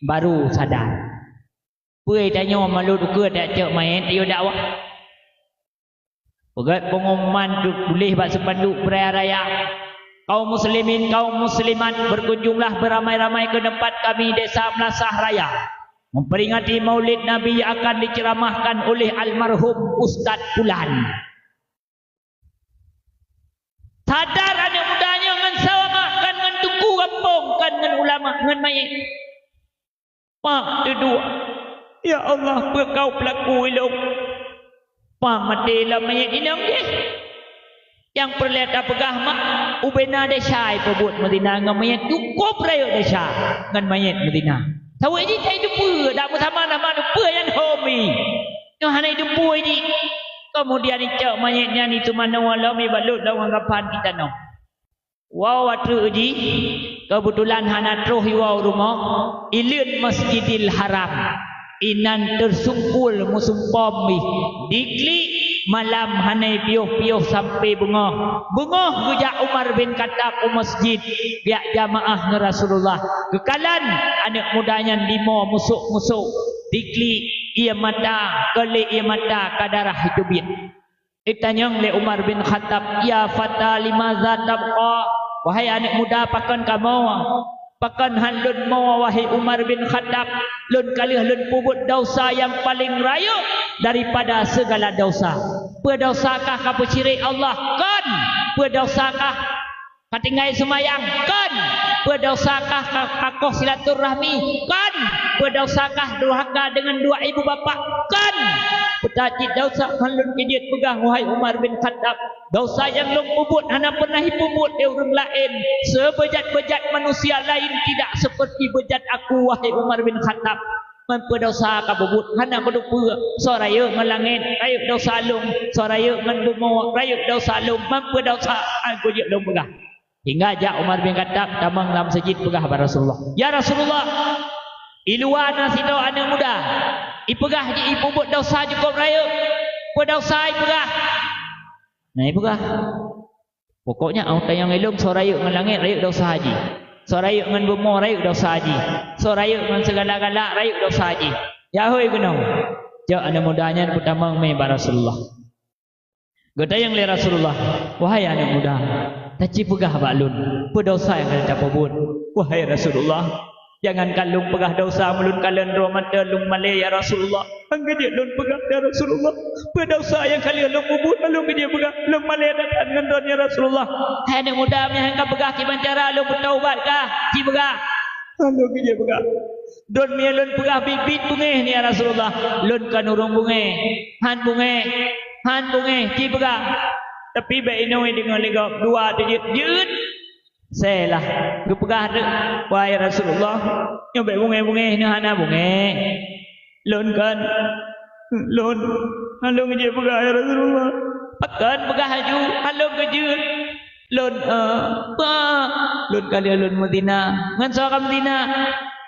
baru sadar. Peue tanyoe malot ukeue tajak cok manyét, ayo dakwah. Peugét pengumuman tuléh bak seupanduk beuraya-raya, "Kaum muslimin, kaum muslimat, berkunjunglah beramai-ramai ke tempat kami, Desa Melasah Raya, memperingati Maulid Nabi yang akan diceramahkan oleh almarhum Ustaz Fulan." Sadar aneuëk muda nyoe ngon sawa mak, kon ngon teungku gampông, kon ngon ulama, ngon manyét. Pak teuduek, "Ya Allah, peue kau peulaku ilông?" Pak maté lom manyét inong jih. Nyang peureulée tapeugah mak, ubena desya ipeubuet meuzina ngon manyét, cukôp rayeuk desya ngon manyét meuzina. Saweue jih ka iteupeue, dak meusaman-saman peue nyang homi. Nyoe hana iteupeue jih. Keumudian icok manyét nyan iteumanoe lom ibalut lom ngon kapan itanoh. Woe ateueh jih, keubeutulan hana troh iwoe u rumoh, ileuen Masjidil Haram. Inan teusumpul meusumpom jih, diklik malam hana ipiôh-piôh sampoe beungoh. Beungoh geujak Umar bin Khattab u masjid, geujak jamaah ngon Rasulullah. Geukalon aneuk muda nyan limo musôk-musôk, diklik ié mata, keu lé ié mata ka darah iteubiet. Itanyong lé Umar bin Khattab, "Ya fata, limaza tabqa?" Wahai aneuk muda, pakon kamoe? Pakon han lôn mo, wahai Umar bin Khattab? Lôn ka lheueh lôn peubuet desya nyang paleng rayeuk daripada sigala desya. Peue desya kah ka peusyirek Allah? Kon. Peue desya kah ka tinggai seumayang? Kon. Peue desya kah ka, ka koh silaturahmi? Kon. Peue desya kah durhaka deungon dua ibu bapak? Kon. Peue that cit desya han lôn keujeuet peugah, wahai Umar bin Khattab. Desya nyang lôn peubuet hana pernah ipeubuet lé ureuëng laén. Seubejat-bejat manusia laén tidak seperti bejat aku, wahai Umar bin Khattab. Man peue desya ka peubuet hana keudeupeue, soe rayeuk ngon langét, rayeuk desya lôn, soe rayeuk ngon bumoe, rayeuk desya lôn, man peue desya, han keujeuet lôn peugah. Hingga jak Umar bin Khattab tamong lam seujid peugah bak Rasulullah, "Ya Rasulullah, i luwa na sidroe aneuk muda, ipeugah jih ipeubuet desya cukôp rayeuk. Peue desya ipeugah?" Na ipeugah, "Pokoknya, oh, tanyong ilôn, soe rayeuk ngon langét, rayeuk desya jih. Soe rayeuk ngon bumoe, rayeuk desya jih. Soe rayeuk ngon sigala galak, rayeuk desya jih." Ya hôi keunoe, cok aneuk muda nyan peutamong mé bak Rasulullah. Geutanyong lé Rasulullah, "Wahai aneuk muda, taci peugah bak lôn, peue desya nyang ka tapeubuet?" "Wahai Rasulullah, jangankan lôn peugah desya, meulôn kalon droe mata lôn malée, ya Rasulullah. Han keujeuet lôn peugah, ya Rasulullah. Peue desya nyang ka lheueh lôn peubuet, han lôn keujeuet peugah. Lôn malée that-that ngon droeneuh, ya Rasulullah." "Hai aneuk muda, meunyo han ka peugah, kiban cara lôn beutaubat kah? Ci peugah." "Han lôn keujeuet peugah. Droeneuh lôn peugah biet-biet beungéh nyoe, ya Rasulullah. Lôn kon ureuëng beungéh. Han beungéh. Han beungéh, ci peugah. Tapi bék inong deungoe lé gob, dua teujeuet-jeuet." Seh lah, geupeugah teuk, "Wahai Rasulullah, nyoe bék beungéh-beungéh, nyoe hana beungéh. Lôn kon, lôn, han lôn keujeuet peugah, ya Rasulullah." "Pakon peugah laju, han lôn keujeuet?" "Lôn, eh, bah, lôn ka lheueh lôn meuzina." "Ngon soe ka meuzina?"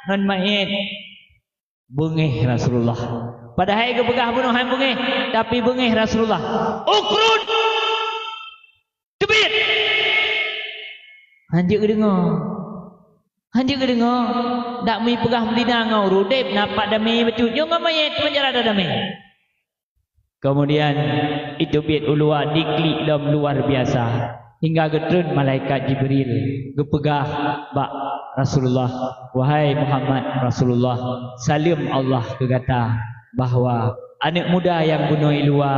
"Ngon manyét." Beungéh Rasulullah. Padahai geupeugah bunoe han beungéh, tapi beungéh Rasulullah. "Ukrun!" Teubiet! Han jeuet geudeungoe. Han jeuet geudeungoe. Dak meuipeugah meudina ngon ureuëng udeb, na pat damé bacut. Nyoe ngon manyét, kiban cara damé. Keumudian, iteubiet u luwa diklik lom luar biasa, hingga geutreun malaikat Jibril geupeugah bak Rasulullah, "Wahai Muhammad Rasulullah, saleuem Allah keu gata, bahwa aneuk muda nyang bunoe i luwa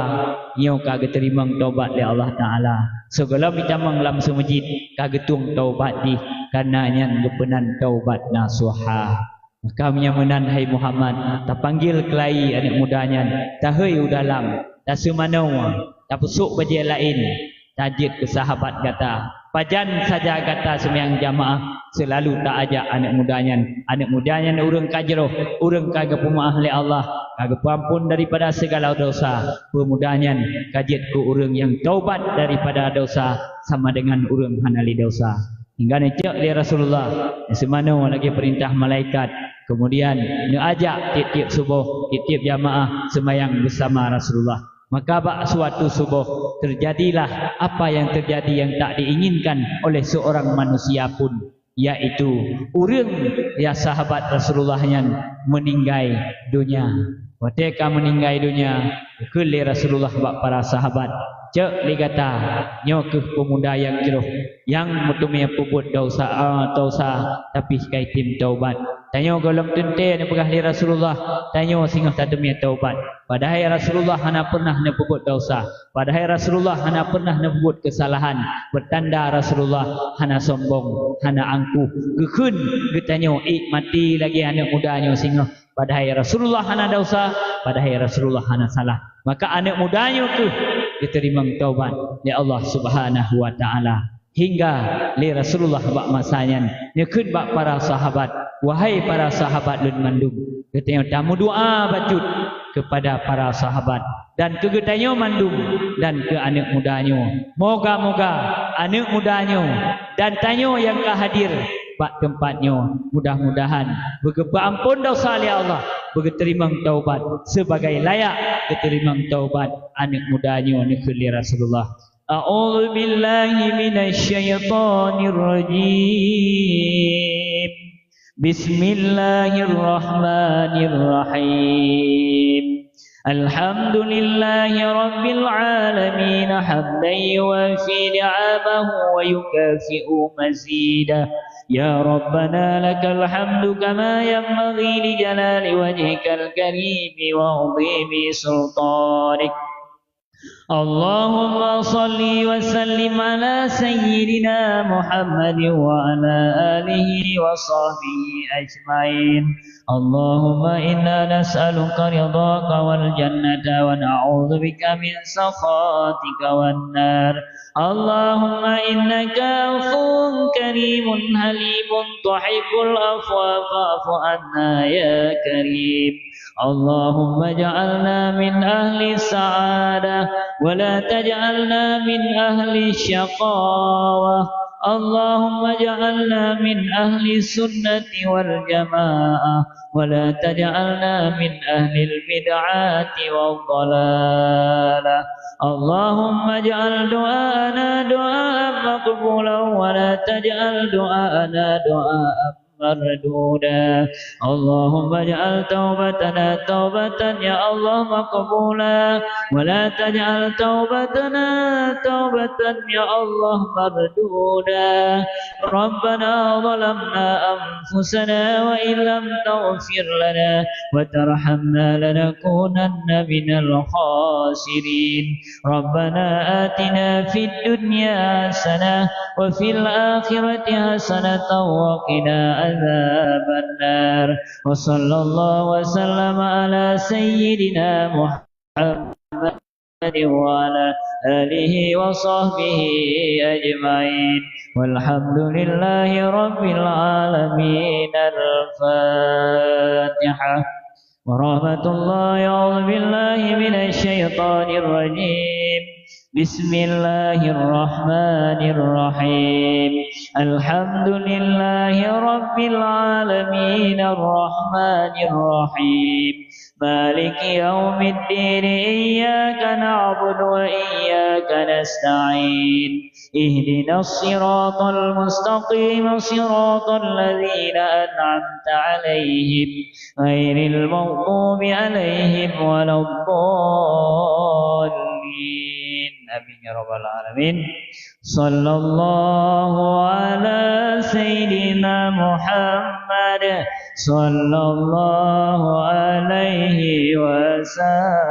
nyoe ka geuteurimong tobat lé Allah Taala. Sigohlom itamong lam seumeujid ka geutueng tobat jih, kareuna nyan geupeunan tobat nasuha." Maka meunyoe meunan, hai Muhammad, tapanggil keulayi aneuk muda nyan, tahôi u dalam, taseumanoe, tapeusok bajée laén, tajeuet keu sahabat gata. Pajan saja gata seumayang jamaah, seulalu taajak aneuk muda nyan. Aneuk muda nyan ureuëng ka jroh, ureuëng ka geupeumaáh lé Allah, ka geupeuamphon daripada sigala desya. Peumuda nyan ka jeuet keu ureuëng nyang taubat daripada desya sama deungon ureuëng hana lé desya. Hingga neucok lé Rasulullah, neuseumanoe lagée peurintah malaikat. Keumudian neuajak tieb-tieb suboh, tieb-tieb jamaah seumayang beusama Rasulullah. Maka bak suatu suboh teujadilah apa nyang teujadi nyang tak diinginkan oleh seurang manusia pun, yaitu ureuëng nyang sahabat Rasulullah nyan meuninggai donya. Watée ka meuninggai donya, geukheun lé Rasulullah bak para sahabat, "Cok lé gata, nyoe kheueh peumuda nyang jroh, nyang meuteumé peubuet desya, a, desya, tapi ka item taubat." Tanyoe gohlom teuntée neupeugah lé Rasulullah, tanyoe singoh tateumé taubat. Padahai Rasulullah hana pernah neupeubuet desya. Padahai Rasulullah hana pernah neupeubuet keusalahan. Peutanda Rasulullah hana sombong, hana angkuh. Geukheun geutanyoe ék maté lagée aneuk muda nyoe singoh. Padahai Rasulullah hana desya, padahai Rasulullah hana salah. Maka aneuk muda nyoe kheueh geuteurimong taubat lé Allah Subhanahu wa Ta'ala. Hingga lé Rasulullah bak masa nyan, neukheun bak para sahabat, "Wahai para sahabat lôn mandum, geutanyoe tameudoá bacut keupada para sahabat, Dan keu geutanyoe mandum dan keu aneuk muda nyoe. Moga-moga aneuk muda nyoe dan tanyoe nyang ka hadir bak teumpat nyoe, mudah-mudahan beugeupeuamphon desya lé Allah, beugeuteurimong taubat sibagai layak geuteurimong taubat aneuk muda nyoe, neukheun lé Rasulullah. A'udzubillahi minasyaitonirrajim. Bismillahirrahmanirrahim. Alhamdulillahi rabbil alamin, hamdan yuwafi ni'amahu wa yukafi'u mazidah. Ya Rabbana, lakal hamdu kama yanbaghi li jalali wajhikal karimi wa 'azimi sultanik. Allahumma shalli wa sallim ala sayyidina Muhammadin wa ala alihi wa sahbihi ajma'in. Allahumma inna nas'aluka ridhaka wal jannata wa na'udzubika min sakhatika wan nar. Allahumma innaka 'afuwwun karimun halimun tuhibbul 'afwa fa'fu 'anna ya karim. Allahumma ij'alna min ahli sa'adah wa la taj'alna min ahli syaqawah. Allahumma ij'alna min ahli sunnati wal jamaah wa la taj'alna min ahlil bid'ati wad dhalalah. Allahumma ij'al du'ana du'aan maqbulan wa la taj'al du'ana du'aan marduda. Allahumma ij'al taubatana taubatan ya Allah maqbula, wa la taj'al taubatana taubatan ya Allah marduda. Rabbana zalamna anfusana wa illam taghfir lana wa tarhamna lanakunanna minal khasirin. Rabbana atina fid dunya hasanah wa fil akhirati hasanatan wa qina adzabannar. Wa sallallahu wa sallama ala sayyidina Muhammad wa ala alihi wa sahbihi ajma'in. Walhamdulillahi rabbil alamin. Al-Fatihah. Warahmatullahi, a'udzubillahi minasyaitonirrajim. Bismillahirrahmanirrahim. Alhamdulillahi rabbil alamin, arrahmanirrahim. Maliki yaumiddin. Iyyaka na'budu wa iyyaka nasta'in. Ihdinas siratal mustaqim, siratal ladzina an'amta 'alaihim, ghairil maghdubi 'alaihim waladdallin. Amin ya rabbal alamin. Sallallahu ala sayyidina Muhammad. Sallallahu alaihi wasallam.